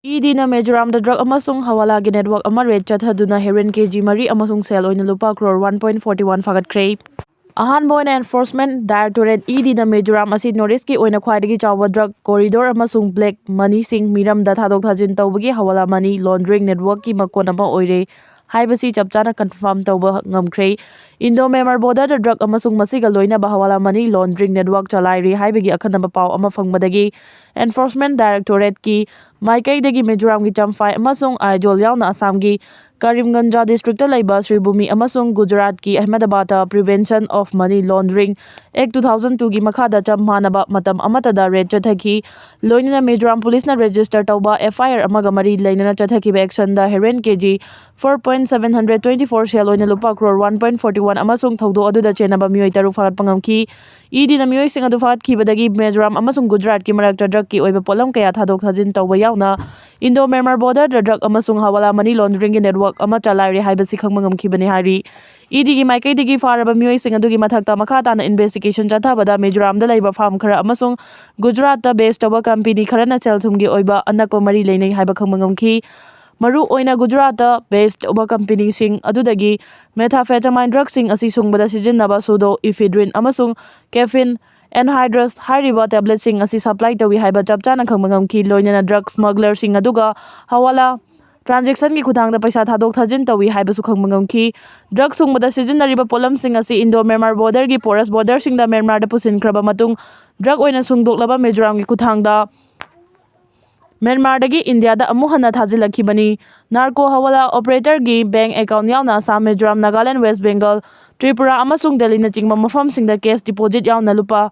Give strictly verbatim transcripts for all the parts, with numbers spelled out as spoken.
E ꯗꯤꯅ ꯃꯤꯖꯣꯔꯥꯝꯗ drug ꯑꯃꯁꯨꯡ ꯍꯋꯥꯂꯥꯒꯤ ꯅꯦꯠꯋꯥꯔꯛ ꯑꯃ ꯔꯦꯗ ꯆꯠꯊꯗꯨꯅ ꯍꯦꯔꯣꯏꯟ ꯀꯦ ꯖꯤ ꯃꯔꯤ ꯑꯃꯁꯨꯡ ꯁꯦꯜ ꯑꯣꯏꯅ ꯂꯨꯄꯥ crore one point forty one ꯐꯥꯒꯠꯈ꯭ꯔꯦ꯫ ꯑꯍꯥꯟꯕ ꯑꯣꯏꯅ Enforcement Directorate, ꯏ ꯗꯤꯅ ꯃꯤꯖꯣꯔꯥꯝ ꯑꯁꯤ ꯅꯣꯔꯠ ꯏꯁꯀꯤ ꯑꯣꯏꯅ ꯈ꯭ꯋꯥꯏꯗꯒꯤ ꯆꯥꯎꯕ ꯗ꯭ꯔꯒ ꯀꯣꯔꯤꯗꯣꯔ ꯑꯃꯁꯨꯡ ꯕ꯭ꯂꯦꯛ ꯃꯅꯤꯁꯤꯡ ꯃꯤꯔꯝꯗ ꯊꯥꯗꯣꯛ ꯊꯥꯖꯤꯟ ꯇꯧꯕꯒꯤ ꯍꯋꯥꯂꯥ ꯃꯅꯤ ꯂꯣꯟꯗ꯭ꯔꯤꯡ ꯅꯦꯠꯋꯥꯔꯛꯀꯤ ꯃꯀꯣꯟ ꯑꯃ ꯑꯣꯏꯔꯦ ꯍꯥꯏꯕꯁꯤ ꯆꯞ ꯆꯥꯅ ꯀꯟꯐꯥꯔꯝ ꯇꯧꯕ ꯉꯝꯈ꯭ꯔꯦ꯫ ꯏꯟꯗꯣ ꯃ꯭ꯌꯥꯟꯃꯥꯔ ꯕꯣꯔꯗꯔꯗ ꯗ꯭ꯔꯒ ꯑꯃꯁꯨꯡ ꯃꯁꯤꯒ ꯂꯣꯏꯅꯕ ꯍꯋꯥꯂꯥ ꯃꯅꯤ ꯂꯣꯟꯗ꯭ꯔꯤꯡ ꯅꯦꯠꯋꯥꯔꯛ ꯆꯂꯥꯏꯔꯤ ꯍꯥꯏꯕꯒꯤ ꯑꯈꯟꯅꯕ ꯄꯥꯎ ꯑꯃ ꯐꯪꯕꯗꯒꯤ Enforcement Directorateꯀꯤ ꯃꯥꯏꯀꯩꯗꯒꯤ ꯃꯤꯖꯣꯔꯥꯝꯒꯤ ꯆꯝꯐꯥꯏ ꯑꯃꯁꯨꯡ ꯑꯥꯏꯖꯣꯜ ꯌꯥꯎꯅ ꯑꯁꯥꯝꯒꯤ ꯀꯔꯤꯝꯒꯟꯖ ꯗꯤꯁꯇ꯭ꯔꯤꯛꯇ ꯂꯩꯕ ꯁ꯭ꯔꯤꯚꯨꯃꯤ ꯑꯃꯁꯨꯡ ꯒꯨꯖꯔꯥꯠꯀꯤ ꯑꯍꯃꯦꯗꯥꯕꯥꯗꯇ Prevention of Money Laundering Act two thousand twoꯒꯤ ꯃꯈꯥꯗ ꯆꯞ ꯃꯥꯟꯅꯕ ꯃꯇꯝ ꯑꯃꯠꯇꯗ ꯔꯦꯗ ꯆꯠꯊꯈꯤ꯫ ꯂꯣꯏꯅꯅ ꯃꯤꯖꯣꯔꯥꯝ ꯄꯨꯂꯤꯁꯅ ꯔꯦꯖꯤꯁꯇꯔ ꯇꯧꯕ ꯑꯦꯐ ꯑꯥꯏ ꯑꯥꯔ ꯑꯃꯒ ꯃꯔꯤ ꯂꯩꯅꯅ ꯆꯠꯊꯈꯤꯕ ꯑꯦꯛꯁꯟꯗ heroin K G four point seven hundred twenty four ꯁꯦꯜ ꯑꯣꯏꯅ ꯂꯨꯄꯥ crore one point forty one ꯑꯃꯁꯨꯡ ꯊꯧꯗꯣꯛ ꯑꯗꯨꯗ ꯆꯦꯟꯅꯕ ꯃꯤꯑꯣꯏ ꯇꯔꯨꯛ ꯐꯥꯒꯠꯄ ꯉꯝꯈꯤ꯫ ꯏ ꯗꯤꯅ ꯃꯤꯑꯣꯏꯁꯤꯡ ꯑꯗꯨ ꯐꯥꯒꯠꯈꯤꯕꯗꯒꯤ ꯃꯤꯖꯣꯔꯥꯝ ꯑꯃꯁꯨꯡ ꯒꯨꯖꯔꯥꯠꯀꯤ ꯃꯔꯛꯇ ꯗ꯭ꯔꯒꯀꯤ ꯑꯣꯏꯕ ꯄꯣꯠꯂꯝ ꯀꯌꯥ ꯊꯥꯗꯣꯛ ꯊꯥꯖꯤꯟ ꯇꯧꯕ ꯌꯥꯎꯅ ꯏꯟꯗꯣ ꯃ꯭ꯌꯥꯟꯃꯥꯔ ꯕꯣꯔꯗꯔꯗ ꯗ꯭ꯔꯒ ꯑꯃꯁꯨꯡ ꯍꯋꯥꯂꯥ ꯃꯅꯤ ꯂꯣꯟꯗ꯭ꯔꯤꯡꯒꯤ ꯅꯦꯠꯋꯥꯔꯛ ꯑꯃ ꯆꯂꯥꯏꯔꯦ ꯍꯥꯏꯕꯁꯤ ꯈꯪꯕ ꯉꯝꯈꯤꯕꯅꯤ ꯍꯥꯏꯔꯤ꯫ ꯏ ꯗꯤꯒꯤ ꯃꯥꯏꯀꯩꯗꯒꯤ ꯐꯥꯔꯕ ꯃꯤꯑꯣꯏꯁꯤꯡ ꯑꯗꯨꯒꯤ ꯃꯊꯛꯇ ꯃꯈꯥ ꯇꯥꯅ ꯏꯟꯚꯦꯁꯇꯤꯒꯦꯁꯟ ꯆꯠꯊꯕꯗ ꯃꯤꯖꯣꯔꯥꯝꯗ ꯂꯩꯕ ꯐꯥꯔꯝ ꯈꯔ ꯑꯃꯁꯨꯡ ꯒꯨꯖꯔꯥꯠꯇ ꯕꯦꯁ ꯇꯧꯕ ꯀꯝꯄꯦꯅꯤ ꯈꯔꯅ ꯁꯦꯜ ꯊꯨꯝꯒꯤ ꯑꯣꯏꯕ ꯑꯅꯛꯄ ꯃꯔꯤ ꯂꯩꯅꯩ ꯍꯥꯏꯕ ꯈꯪꯕ ꯉꯝꯈꯤ꯫ ꯃꯔꯨ ꯑꯣꯏꯅ ꯒꯨꯖꯔꯥꯠꯇ ꯕꯦꯁ ꯇꯧꯕ ꯀꯝꯄꯦꯅꯤꯁꯤꯡ ꯑꯗꯨꯗꯒꯤ methamphetamine ꯗ꯭ꯔꯒꯁꯤꯡ ꯑꯁꯤ ꯁꯨꯡꯕꯗ ꯁꯤꯖꯤꯟꯅꯕ pseudoephedrine ꯑꯃꯁꯨꯡ caffeine anhydrous ꯍꯥꯏꯔꯤꯕ ꯇꯦꯕ꯭ꯂꯦꯠꯁꯤꯡ ꯑꯁꯤ ꯁꯄ꯭ꯂꯥꯏ ꯇꯧꯏ ꯍꯥꯏꯕ ꯆꯞ ꯆꯥꯅ ꯈꯪꯕ ꯉꯝꯈꯤ꯫ ꯂꯣꯏꯅꯅ ꯗ꯭ꯔꯒ ꯁ꯭ꯃꯒꯂꯔꯁꯤꯡ ꯑꯗꯨꯒ ꯍꯋꯥꯂꯥ ꯇ꯭ꯔꯥꯟꯖꯦꯛꯁꯟꯒꯤ ꯈꯨꯠꯊꯥꯡꯗ ꯄꯩꯁꯥ ꯊꯥꯗꯣꯛ ꯊꯥꯖꯤꯟ ꯇꯧꯏ ꯍꯥꯏꯕꯁꯨ ꯈꯪꯕ ꯉꯝꯈꯤ꯫ ꯗ꯭ꯔꯒ ꯁꯨꯡꯕꯗ ꯁꯤꯖꯤꯟꯅꯔꯤꯕ ꯄꯣꯠꯂꯝꯁꯤꯡ ꯑꯁꯤ ꯏꯟꯗꯣ ꯃ꯭ꯌꯥꯟꯃꯥꯔ ꯕꯣꯔꯗꯔꯒꯤ ꯄꯣꯔꯁ ꯕꯣꯔꯗꯔꯁꯤꯡꯗ ꯃ꯭ꯌꯥꯟꯃꯥꯔꯗ ꯄꯨꯁꯤꯟꯈ꯭ꯔꯕ ꯃꯇꯨꯡ ꯗ꯭ꯔꯒ ꯑꯣꯏꯅ ꯁꯨꯡꯗꯣꯛꯂꯕ ꯃꯤꯖꯣꯔꯥꯝꯒꯤ ꯈꯨꯠꯊꯥꯡꯗ ꯃ꯭ꯌꯥꯟꯃꯥꯔꯗꯒꯤ ꯏꯟꯗꯤꯌꯥꯗ ꯑꯃꯨꯛ ꯍꯟꯅ ꯊꯥꯖꯤꯜꯂꯛꯈꯤꯕꯅꯤ꯫ ꯅꯥꯔꯀꯣ ꯍꯋꯥꯂꯥ ꯑꯣꯄꯔꯦꯇꯔꯒꯤ ꯕꯦꯡꯛ ꯑꯦꯀꯥꯎꯟ ꯌꯥꯎꯅ ꯑꯁꯥꯝ, ꯃꯤꯖꯣꯔꯥꯝ, ꯅꯥꯒꯥꯂꯦꯟ, ꯋꯦꯁ ꯕꯦꯡꯒꯜ, ꯇ꯭ꯔꯤꯄꯨꯔꯥ ꯑꯃꯁꯨꯡ ꯗꯦꯜꯂꯤꯅꯆꯤꯡꯕ ꯃꯐꯝꯁꯤꯡꯗ ꯀꯦꯁ ꯗꯤꯄꯣꯖꯤꯠ ꯌꯥꯎꯅ ꯂꯨꯄꯥ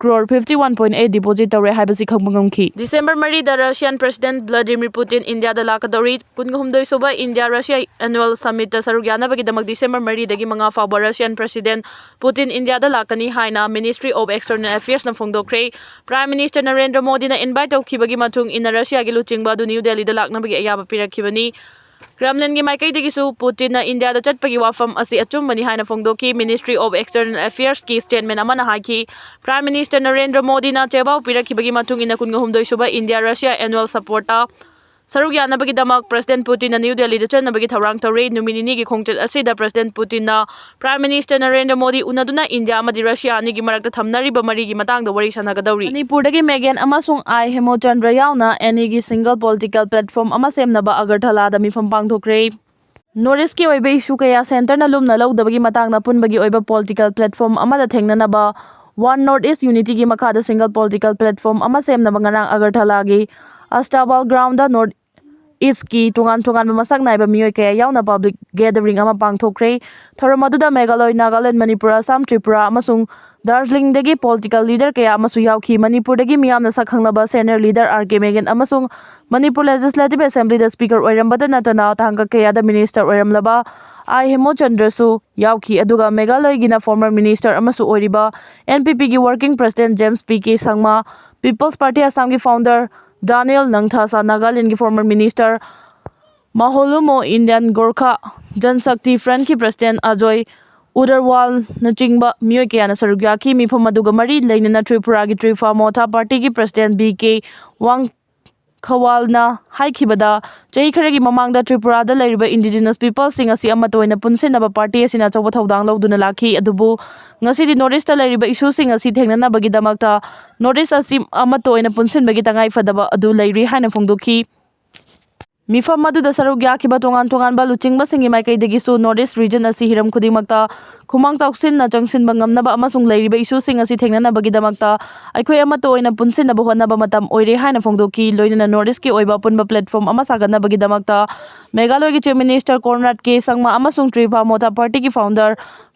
crore fifty one point eight deposit ꯇꯧꯔꯦ ꯍꯥꯏꯕꯁꯤ ꯈꯪꯕ ꯉꯝꯈꯤ꯫ ꯗꯤꯁꯦꯝꯕꯔ ꯃꯔꯤꯗ ꯔꯁꯤꯌꯥꯟ ꯄ꯭ꯔꯁꯤꯗꯦꯟꯠ ꯚ꯭ꯂꯥꯗꯤꯃꯤꯔ ꯄꯨꯇꯤꯟ ꯏꯟꯗꯤꯌꯥꯗ ꯂꯥꯛꯀꯗꯧꯔꯤ꯫ ꯀꯨꯟꯍꯨꯝꯗꯣꯏꯁꯨꯕ ꯏꯟꯗꯤꯌꯥ ꯔꯁꯤꯌꯥ ꯑꯦꯅꯨꯑꯦꯜ ꯁꯝꯃꯤꯠꯇ ꯁꯔꯨꯛ ꯌꯥꯅꯕꯒꯤꯗꯃꯛ ꯗꯤꯁꯦꯝꯕꯔ ꯃꯔꯤꯗꯒꯤ ꯃꯉꯥ ꯐꯥꯎꯕ ꯔꯁꯤꯌꯥꯟ ꯄ꯭ꯔꯁꯤꯗꯦꯟꯠ ꯄꯨꯇꯤꯟ ꯏꯟꯗꯤꯌꯥꯗ ꯂꯥꯛꯀꯅꯤ ꯍꯥꯏꯅ Ministry of External Affairsꯅ ꯐꯣꯡꯗꯣꯛꯈ꯭ꯔꯦ꯫ ꯄ꯭ꯔꯥꯏꯝ ꯃꯤꯅꯤꯁꯇꯔ ꯅꯔꯦꯟꯗ꯭ꯔ ꯃꯣꯗꯤꯅ ꯏꯟꯚꯥꯏꯠ ꯇꯧꯈꯤꯕꯒꯤ ꯃꯇꯨꯡ ꯏꯟꯅ ꯔꯁꯤꯌꯥꯒꯤ ꯂꯨꯆꯤꯡꯕ ꯑꯗꯨ ꯅ꯭ꯌꯨ ꯗꯦꯜꯂꯤꯗ ꯂꯥꯛꯅꯕꯒꯤ ꯑꯌꯥꯕ ꯄꯤꯔꯛꯈꯤꯕꯅꯤ꯫ ꯀ꯭ꯔꯦꯝꯂꯤꯟꯒꯤ ꯃꯥꯏꯀꯩꯗꯒꯤꯁꯨ ꯄꯨꯇꯤꯟꯅ ꯏꯟꯗꯤꯌꯥꯗ ꯆꯠꯄꯒꯤ ꯋꯥꯐꯝ ꯑꯁꯤ ꯑꯆꯨꯝꯕꯅꯤ ꯍꯥꯏꯅ ꯐꯣꯡꯗꯣꯛꯈꯤ꯫ Ministry of External Affairsꯀꯤ statement ꯑꯃꯅ ꯍꯥꯏꯈꯤ, Prime Minister ꯅꯔꯦꯟꯗ꯭ꯔ ꯃꯣꯗꯤꯅ ꯆꯦꯕꯥꯎ ꯄꯤꯔꯛꯈꯤꯕꯒꯤ ꯃꯇꯨꯡ ꯏꯟꯅ ꯀꯨꯟꯍꯨꯝꯗꯣꯏꯁꯨꯕ ꯏꯟꯗꯤꯌꯥ ꯔꯁꯤꯌꯥ annual supportꯇ ꯁꯔꯨꯛ ꯌꯥꯅꯕꯒꯤꯗꯃꯛ President ꯄꯨꯇꯤꯟꯅ ꯅ꯭ꯌꯨ ꯗꯦꯜꯂꯤꯗ ꯆꯠꯅꯕꯒꯤ ꯊꯧꯔꯥꯡ ꯇꯧꯔꯤ꯫ ꯅꯨꯃꯤꯠ ꯅꯤꯅꯤꯒꯤ ꯈꯣꯡꯆꯠ ꯑꯁꯤꯗ President ꯄꯨꯇꯤꯟꯅ Prime Minister ꯅꯔꯦꯟꯗ꯭ꯔ ꯃꯣꯗꯤ ꯎꯅꯗꯨꯅ ꯏꯟꯗꯤꯌꯥ ꯑꯃꯗꯤ ꯔꯁꯤꯌꯥ ꯑꯅꯤꯒꯤ ꯃꯔꯛꯇ ꯊꯝꯅꯔꯤꯕ ꯃꯔꯤꯒꯤ ꯃꯇꯥꯡꯗ ꯋꯥꯔꯤ ꯁꯥꯟꯅꯒꯗꯧꯔꯤ꯫ ꯃꯅꯤꯄꯨꯔꯗꯒꯤ ꯃꯦꯒꯦꯟ ꯑꯃꯁꯨꯡ ꯑꯥꯏ ꯍꯦꯃꯣꯆꯟꯗ꯭ꯔ ꯌꯥꯎꯅ ꯑꯦꯅꯤꯒꯤ single political platform ꯑꯃ ꯁꯦꯝꯅꯕ ꯑꯒꯔꯊꯂꯥꯗ ꯃꯤꯐꯝ ꯄꯥꯡꯊꯣꯛꯈ꯭ꯔꯦ꯫ North Eastꯀꯤ ꯑꯣꯏꯕ issue ꯀꯌꯥ centreꯅ ꯂꯨꯝꯅ ꯂꯧꯗꯕꯒꯤ ꯃꯇꯥꯡꯗ ꯑꯄꯨꯟꯕꯒꯤ ꯑꯣꯏꯕ political platform ꯑꯃꯗ ꯊꯦꯡꯅꯅꯕ One North East Unityꯒꯤ ꯃꯈꯥꯗ single political platform ꯑꯃ ꯁꯦꯝꯅꯕ ꯉꯔꯥꯡ ꯑꯒꯔꯊꯂꯥꯒꯤ ꯑꯁꯇꯥꯕꯥꯜ groundꯗ North Eastꯀꯤ ꯇꯣꯉꯥꯟ ꯇꯣꯉꯥꯟꯕ ꯃꯁꯛ ꯅꯥꯏꯕ ꯃꯤꯑꯣꯏ ꯀꯌꯥ ꯌꯥꯎꯅ public gathering ꯑꯃ ꯄꯥꯡꯊꯣꯛꯈ꯭ꯔꯦ꯫ ꯊꯧꯔꯝ ꯑꯗꯨꯗ ꯃꯦꯘꯥꯂꯣꯏ, ꯅꯥꯒꯥꯂꯦꯟ, ꯃꯅꯤꯄꯨꯔ, ꯑꯁꯥꯝ, ꯇ꯭ꯔꯤꯄꯨꯔꯥ ꯑꯃꯁꯨꯡ ꯗꯥꯔꯖꯤꯂꯤꯡꯗꯒꯤ political leader ꯀꯌꯥ ꯑꯃꯁꯨ ꯌꯥꯎꯈꯤ꯫ ꯃꯅꯤꯄꯨꯔꯗꯒꯤ ꯃꯤꯌꯥꯝꯅ ꯁꯛ ꯈꯪꯂꯕ senior leader ꯑꯥꯔ ꯀꯦ ꯃꯦꯒꯦꯟ ꯑꯃꯁꯨꯡ ꯃꯅꯤꯄꯨꯔ Legislative Assemblyꯗ speaker ꯑꯣꯏꯔꯝꯕꯗ ꯅꯠꯇꯅ ꯇꯥꯡꯀꯛ ꯀꯌꯥꯗ minister ꯑꯣꯏꯔꯝꯂꯕ ꯑꯥꯏ ꯍꯦꯃꯣꯆꯟꯗ꯭ꯔꯁꯨ ꯌꯥꯎꯈꯤ꯫ ꯑꯗꯨꯒ ꯃꯦꯘꯥꯂꯣꯏꯒꯤꯅ former minister ꯑꯃꯁꯨ ꯑꯣꯏꯔꯤꯕ ꯑꯦꯟ ꯄꯤ ꯄꯤꯒꯤ working president James P K Sangma, People's Party ꯑꯁꯥꯝꯒꯤ founder ꯗꯥꯅꯤꯌꯦꯜ ꯅꯪꯊꯥꯁꯥ, ꯅꯥꯒꯥꯂꯦꯟꯒꯤ former minister Maholumo, Indian Gorkha Jan Shakti Frontꯀꯤ president ꯑꯖꯣꯏ ꯎꯗꯔꯋꯥꯜꯅꯆꯤꯡꯕ ꯃꯤꯑꯣꯏ ꯀꯌꯥꯅ ꯁꯔꯨꯛ ꯌꯥꯈꯤ꯫ ꯃꯤꯐꯝ ꯑꯗꯨꯒ ꯃꯔꯤ ꯂꯩꯅꯅ ꯇ꯭ꯔꯤꯄꯨꯔꯥꯒꯤ ꯇ꯭ꯔꯤꯐꯥ ꯃꯣꯊꯥ partyꯒꯤ president ꯕꯤ ꯀꯦ ꯋꯥꯡꯈꯋꯥꯜꯅ ꯍꯥꯏꯈꯤꯕꯗ, ꯆꯍꯤ ꯈꯔꯒꯤ ꯃꯃꯥꯡꯗ ꯇ꯭ꯔꯤꯄꯨꯔꯥꯗ ꯂꯩꯔꯤꯕ indigenous peopleꯁꯤꯡ ꯑꯁꯤ ꯑꯃꯠꯇ ꯑꯣꯏꯅ ꯄꯨꯟꯁꯤꯟꯅꯕ party ꯑꯁꯤꯅ ꯑꯆꯧꯕ ꯊꯧꯗꯥꯡ ꯂꯧꯗꯨꯅ ꯂꯥꯛꯈꯤ꯫ ꯑꯗꯨꯕꯨ ꯉꯁꯤꯗꯤ North Eastꯇ ꯂꯩꯔꯤꯕ issueꯁꯤꯡ ꯑꯁꯤ ꯊꯦꯡꯅꯅꯕꯒꯤꯗꯃꯛꯇ North East ꯑꯁꯤ ꯑꯃꯠꯇ ꯑꯣꯏꯅ ꯄꯨꯟꯁꯤꯟꯕꯒꯤ ꯇꯉꯥꯏ ꯐꯗꯕ ꯑꯗꯨ ꯂꯩꯔꯤ ꯍꯥꯏꯅ ꯐꯣꯡꯗꯣꯛꯈꯤ꯫ ꯃꯤꯐꯝ ꯑꯗꯨꯗ ꯁꯔꯨꯛ ꯌꯥꯈꯤꯕ ꯇꯣꯉꯥꯟ ꯇꯣꯉꯥꯟꯕ ꯂꯨꯆꯤꯡꯕꯁꯤꯡꯒꯤ ꯃꯥꯏꯀꯩꯗꯒꯤꯁꯨ North East region ꯑꯁꯤ ꯍꯤꯔꯝ ꯈꯨꯗꯤꯡꯃꯛꯇ ꯈꯨꯃꯥꯡ ꯆꯥꯎꯁꯤꯟꯅ ꯆꯪꯁꯤꯟꯕ ꯉꯝꯅꯕ ꯑꯃꯁꯨꯡ ꯂꯩꯔꯤꯕ issueꯁꯤꯡ ꯑꯁꯤ ꯊꯦꯡꯅꯅꯕꯒꯤꯗꯃꯛꯇ ꯑꯩꯈꯣꯏ ꯑꯃꯠꯇ ꯑꯣꯏꯅ ꯄꯨꯟꯁꯤꯟꯅꯕ ꯍꯣꯠꯅꯕ ꯃꯇꯝ ꯑꯣꯏꯔꯦ ꯍꯥꯏꯅ ꯐꯣꯡꯗꯣꯛꯈꯤ꯫ ꯂꯣꯏꯅꯅ North Eastꯀꯤ ꯑꯣꯏꯕ ꯑꯄꯨꯟꯕ platform ꯑꯃ ꯁꯥꯒꯠꯅꯕꯒꯤꯗꯃꯛꯇ ꯃꯦꯘꯥꯂꯣꯏꯒꯤ Chief Minister Conrad K ꯁꯪꯃꯥ ꯑꯃꯁꯨꯡ ꯇ꯭ꯔꯤꯐꯥ ꯃꯣꯊꯥ partyꯒꯤ founder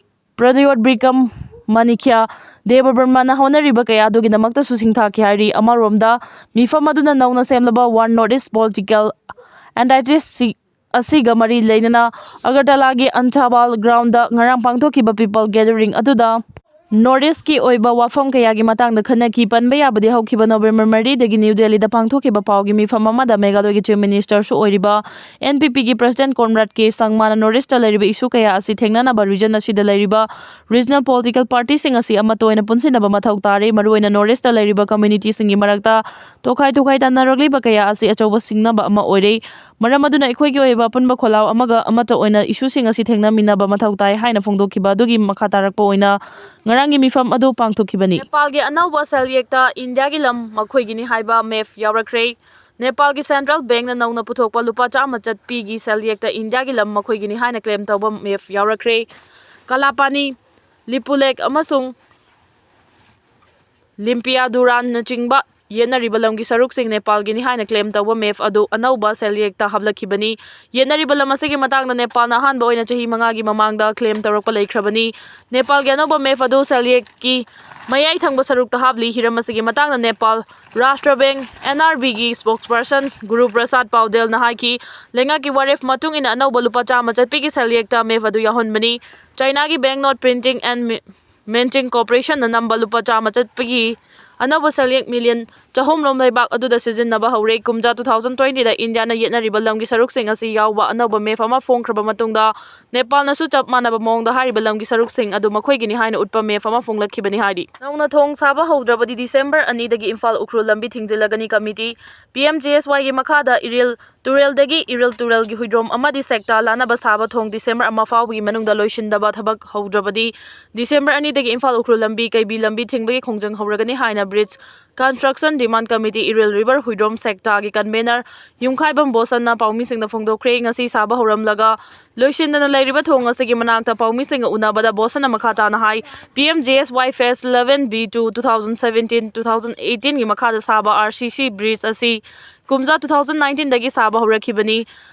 ꯄ꯭ꯔꯗꯌꯣꯠ ꯕꯤꯀ꯭ꯔꯝ ꯃꯅꯤꯈ꯭ꯌꯥ ꯗꯦꯕꯕꯔꯃꯥꯅ ꯍꯣꯠꯅꯔꯤꯕ ꯀꯌꯥ ꯑꯗꯨꯒꯤꯗꯃꯛꯇꯁꯨ ꯁꯤꯡꯊꯥꯈꯤ ꯍꯥꯏꯔꯤ꯫ ꯑꯃꯔꯣꯝꯗ, ꯃꯤꯐꯝ ꯑꯗꯨꯅ ꯅꯧꯅ ꯁꯦꯝꯂꯕ One North East political entity ꯑꯁꯤꯒ ꯃꯔꯤ ꯂꯩꯅꯅ ꯑꯒꯔꯇꯂꯥꯒꯤ ꯑꯟꯊꯥꯕꯥꯜ groundꯗ ꯉꯔꯥꯡ ꯄꯥꯡꯊꯣꯛꯈꯤꯕ people gathering ꯑꯗꯨꯗ ꯅꯣꯔꯠ ꯏꯁꯀꯤ ꯑꯣꯏꯕ ꯋꯥꯐꯝ ꯀꯌꯥꯒꯤ ꯃꯇꯥꯡꯗ ꯈꯟꯅꯈꯤ꯫ ꯄꯟꯕ ꯌꯥꯕꯗꯤ ꯍꯧꯈꯤꯕ ꯅꯣꯕꯦꯝꯕꯔ ꯃꯔꯤꯗꯒꯤ ꯅ꯭ꯌꯨ ꯗꯦꯜꯂꯤꯗ ꯄꯥꯡꯊꯣꯛꯈꯤꯕ ꯄꯥꯎꯒꯤ ꯃꯤꯐꯝ ꯑꯃꯗ ꯃꯦꯘꯥꯂꯌꯒꯤ ꯆꯤꯐ ꯃꯤꯅꯤꯁꯇꯔꯁꯨ ꯑꯣꯏꯔꯤꯕ ꯑꯦꯟ ꯄꯤ ꯄꯤꯒꯤ ꯄ꯭ꯔꯁꯤꯗꯦꯟꯠ ꯀꯣꯟꯔꯥꯗ ꯀꯦ ꯁꯪꯃꯥꯅ ꯅꯣꯔꯠ ꯏꯁꯇ ꯂꯩꯔꯤꯕ ꯏꯁꯨ ꯀꯌꯥ ꯑꯁꯤ ꯊꯦꯡꯅꯅꯕ ꯔꯤꯖꯟ ꯑꯁꯤꯗ ꯂꯩꯔꯤꯕ ꯔꯤꯖꯅꯦꯜ ꯄꯣꯂꯤꯇꯤꯀꯦꯜ ꯄꯥꯔꯇꯤꯁꯤꯡ ꯑꯁꯤ ꯑꯃꯠꯇ ꯑꯣꯏꯅ ꯄꯨꯟꯁꯤꯟꯅꯕ ꯃꯊꯧ ꯇꯥꯔꯦ꯫ ꯃꯔꯨꯑꯣꯏꯅ ꯅꯣꯔꯠ ꯏꯁꯇ ꯂꯩꯔꯤꯕ ꯀꯝꯃ꯭ꯌꯨꯅꯤꯇꯤꯁꯤꯡꯒꯤ ꯃꯔꯛꯇ ꯇꯣꯈꯥꯏ ꯇꯣꯈꯥꯏ ꯇꯥꯟꯅꯔꯛꯂꯤꯕ ꯀꯌꯥ ꯑꯁꯤ ꯑꯆꯧꯕ ꯁꯤꯡꯅꯕ ꯑꯃ ꯑꯣꯏꯔꯦ꯫ ꯃꯔꯝ ꯑꯗꯨꯅ ꯑꯩꯈꯣꯏꯒꯤ ꯑꯣꯏꯕ ꯑꯄꯨꯟꯕ ꯈꯣꯜꯂꯥꯎ ꯑꯃꯒ ꯑꯃꯠꯇ ꯑꯣꯏꯅ ꯏꯁꯨꯁꯤꯡ ꯑꯁꯤ ꯊꯦꯡꯅꯃꯤꯟꯅꯕ ꯃꯊꯧ ꯇꯥꯏ ꯍꯥꯏꯅ ꯐꯣꯡꯗꯣꯛꯈꯤꯕ ꯑꯗꯨꯒꯤ ꯃꯈꯥ ꯇꯥꯔꯛꯄ ꯑꯣꯏꯅ ꯉꯔꯥꯡꯒꯤ ꯃꯤꯐꯝ ꯑꯗꯨ ꯄꯥꯡꯊꯣꯛꯈꯤꯕꯅꯤ꯫ ꯅꯦꯄꯥꯜꯒꯤ ꯑꯅꯧꯕ ꯁꯦꯜꯌꯦꯛꯇ ꯏꯟꯗꯤꯌꯥꯒꯤ ꯂꯝ ꯃꯈꯣꯏꯒꯤꯅꯤ ꯍꯥꯏꯕ ꯃꯦꯞ ꯌꯥꯎꯔꯛꯈ꯭ꯔꯦ꯫ ꯅꯦꯄꯥꯜꯒꯤ ꯁꯦꯟꯇ꯭ꯔꯦꯜ ꯕꯦꯡꯛꯅ ꯅꯧꯅ ꯄꯨꯊꯣꯛꯄ ꯂꯨꯄꯥ ꯆꯥꯝꯃ ꯆꯠꯄꯤꯒꯤ ꯁꯦꯜꯌꯦꯛꯇ ꯏꯟꯗꯤꯌꯥꯒꯤ ꯂꯝ ꯃꯈꯣꯏꯒꯤꯅꯤ ꯍꯥꯏꯅ ꯀ꯭ꯂꯦꯝ ꯇꯧꯕ ꯃꯦꯞ ꯌꯥꯎꯔꯛꯈ꯭ꯔꯦ꯫ ꯀꯂꯥꯄꯥꯅꯤ, ꯂꯤꯄꯨꯂꯦꯛ ꯑꯃꯁꯨꯡ ꯂꯤꯝꯄꯤꯌꯥꯗꯨꯔꯥꯟꯅꯆꯤꯡꯕ ꯌꯦꯠꯅꯔꯤꯕ ꯂꯝꯒꯤ ꯁꯔꯨꯛꯁꯤꯡ ꯅꯦꯄꯥꯜꯒꯤꯅꯤ ꯍꯥꯏꯅ ꯀ꯭ꯂꯦꯝ ꯇꯧꯕ ꯃꯦꯞ ꯑꯗꯨ ꯑꯅꯧꯕ ꯁꯦꯜꯌꯦꯛꯇ ꯍꯥꯞꯂꯛꯈꯤꯕꯅꯤ꯫ ꯌꯦꯠꯅꯔꯤꯕ ꯂꯝ ꯑꯁꯤꯒꯤ ꯃꯇꯥꯡꯗ ꯅꯦꯄꯥꯜꯅ ꯑꯍꯥꯟꯕ ꯑꯣꯏꯅ ꯆꯍꯤ ꯃꯉꯥꯒꯤ ꯃꯃꯥꯡꯗ ꯀ꯭ꯂꯦꯝ ꯇꯧꯔꯛꯄ ꯂꯩꯈ꯭ꯔꯕꯅꯤ꯫ ꯅꯦꯄꯥꯜꯒꯤ ꯑꯅꯧꯕ ꯃꯦꯞ ꯑꯗꯨ ꯁꯦꯜꯌꯦꯛꯀꯤ ꯃꯌꯥꯏ ꯊꯪꯕ ꯁꯔꯨꯛꯇ ꯍꯥꯞꯂꯤ꯫ ꯍꯤꯔꯝ ꯑꯁꯤꯒꯤ ꯃꯇꯥꯡꯗ Nepal Rashtra bank, and R ꯕꯤꯒꯤ ꯁ꯭ꯄꯣꯛꯁꯄꯔꯁꯟ ꯒꯨꯔꯨ ꯄ꯭ꯔꯁꯥꯗ ꯄꯥꯎꯗꯦꯜꯅ ꯍꯥꯏꯈꯤ, ꯂꯩꯉꯥꯛꯀꯤ ꯋꯥꯔꯦꯞ ꯃꯇꯨꯡ ꯏꯟꯅ ꯑꯅꯧꯕ ꯂꯨꯄꯥ ꯆꯥꯝꯃ ꯆꯠꯄꯤꯒꯤ ꯁꯦꯜꯌꯦꯛꯇ ꯃꯦꯞ ꯑꯗꯨ ꯌꯥꯎꯍꯟꯕꯅꯤ꯫ ꯆꯥꯏꯅꯥꯒꯤ ꯕꯦꯡꯛ ꯅꯣꯠ ꯄ꯭ꯔꯤꯟꯇꯤꯡ ꯑꯦꯟ ꯃꯤ-, ꯃꯤꯟꯇꯤꯡ ꯀꯣꯔꯄꯣꯔꯦꯁꯟꯅ ꯅꯝꯕ ꯂꯨꯄꯥ ꯆꯥꯝꯃ ꯆꯠꯄꯒꯤ ꯑꯅꯧꯕ ꯁꯦꯜꯌꯦꯛ ꯃꯤꯂꯤꯌꯟ ꯆꯍꯨꯝ ꯔꯣꯝ ꯂꯩꯕꯥꯛ ꯑꯗꯨꯗ ꯁꯤꯖꯤꯟꯅꯕ ꯍꯧꯔꯦ꯫ ꯀꯨꯝꯖꯥ two thousand twenty ꯗ ꯏꯟꯗꯤꯌꯥꯅ ꯌꯦꯠꯅꯔꯤꯕ ꯂꯝꯒꯤ ꯁꯔꯨꯛꯁꯤꯡ ꯑꯁꯤ ꯌꯥꯎꯕ ꯑꯅꯧꯕ ꯃꯦꯞ ꯑꯃ ꯐꯣꯡꯈ꯭ꯔꯕ ꯃꯇꯨꯡꯗ, ꯅꯦꯄꯥꯜꯅꯁꯨ ꯆꯞ ꯃꯥꯟꯅꯕ ꯃꯑꯣꯡꯗ ꯍꯥꯏꯔꯤꯕ ꯂꯝꯒꯤ ꯁꯔꯨꯛꯁꯤꯡ ꯑꯗꯨ ꯃꯈꯣꯏꯒꯤꯅꯤ ꯍꯥꯏꯅ ꯎꯠꯄ ꯃꯦꯞ ꯑꯃ ꯐꯣꯡꯂꯛꯈꯤꯕꯅꯤ ꯍꯥꯏꯔꯤ꯫ ꯅꯧꯅ ꯊꯣꯡ ꯁꯥꯕ ꯍꯧꯗ꯭ꯔꯕꯗꯤ ꯗꯤꯁꯦꯝꯕꯔ ꯑꯅꯤꯗꯒꯤ ꯏꯝꯐꯥꯜ ꯎꯈ꯭ꯔꯨꯜ ꯂꯝꯕꯤ ꯊꯤꯡꯖꯤꯜꯂꯒꯅꯤ꯫ ꯀꯃꯤꯇꯤ, ꯄꯤ ꯑꯦꯝ ꯖꯤ ꯑꯦꯁ ꯋꯥꯏꯒꯤ ꯃꯈꯥꯗ ꯏꯔꯤꯜ ꯇꯨꯔꯦꯜꯗꯒꯤ ꯏꯔꯤꯜ ꯇꯨꯔꯦꯜꯒꯤ ꯍꯨꯏꯗ꯭ꯔꯣꯝ ꯑꯃꯗꯤ ꯁꯦꯛꯇꯥ ꯂꯥꯟꯅꯕ ꯁꯥꯕ ꯊꯣꯡ ꯗꯤꯁꯦꯝꯕꯔ ꯑꯃ ꯐꯥꯎꯕꯒꯤ ꯃꯅꯨꯡꯗ ꯂꯣꯏꯁꯤꯟꯗꯕ ꯊꯕꯛ ꯍꯧꯗ꯭ꯔꯕꯗꯤ ꯗꯤꯁꯦꯝꯕꯔ ꯑꯅꯤꯗꯒꯤ ꯏꯝꯐꯥꯜ ꯎꯈ꯭ꯔꯨꯜ ꯂꯝꯕꯤ, ꯀꯩꯕꯤ ꯂꯝꯕꯤ ꯊꯤꯡꯕꯒꯤ ꯈꯣꯡꯖꯪ ꯍꯧꯔꯒꯅꯤ ꯍꯥꯏꯅ bridge construction demand committee Iril river Huidrom ꯁꯦꯛꯇꯥꯒꯤ ꯀꯟꯚꯦꯅꯔ ꯌꯨꯝꯈꯥꯏꯕꯝ ꯕꯣꯁꯟꯅ ꯄꯥꯎꯃꯤꯁꯤꯡꯗ ꯐꯣꯡꯗꯣꯛꯈ꯭ꯔꯦ꯫ ꯉꯁꯤ ꯁꯥꯕ ꯍꯧꯔꯝꯂꯒ ꯂꯣꯏꯁꯤꯟꯗꯅ ꯂꯩꯔꯤꯕ ꯊꯣꯡ ꯑꯁꯤꯒꯤ ꯃꯅꯥꯛꯇ ꯄꯥꯎꯃꯤꯁꯤꯡꯒ ꯎꯅꯕꯗ ꯕꯣꯁꯟꯅ ꯃꯈꯥ ꯇꯥꯅ ꯍꯥꯏ, ꯄꯤ ꯑꯦꯝ ꯖꯤ ꯑꯦꯁ ꯋꯥꯏ phase eleven B two two thousand seventeen two thousand eighteen ꯒꯤ ꯃꯈꯥꯗ ꯁꯥꯕ ꯑꯥꯔ ꯁꯤ ꯁꯤ ꯕ꯭ꯔꯤꯖ ꯑꯁꯤ ꯀꯨꯝꯖꯥ two thousand nineteen ꯗꯒꯤ ꯁꯥꯕ ꯍꯧꯔꯛꯈꯤꯕꯅꯤ꯫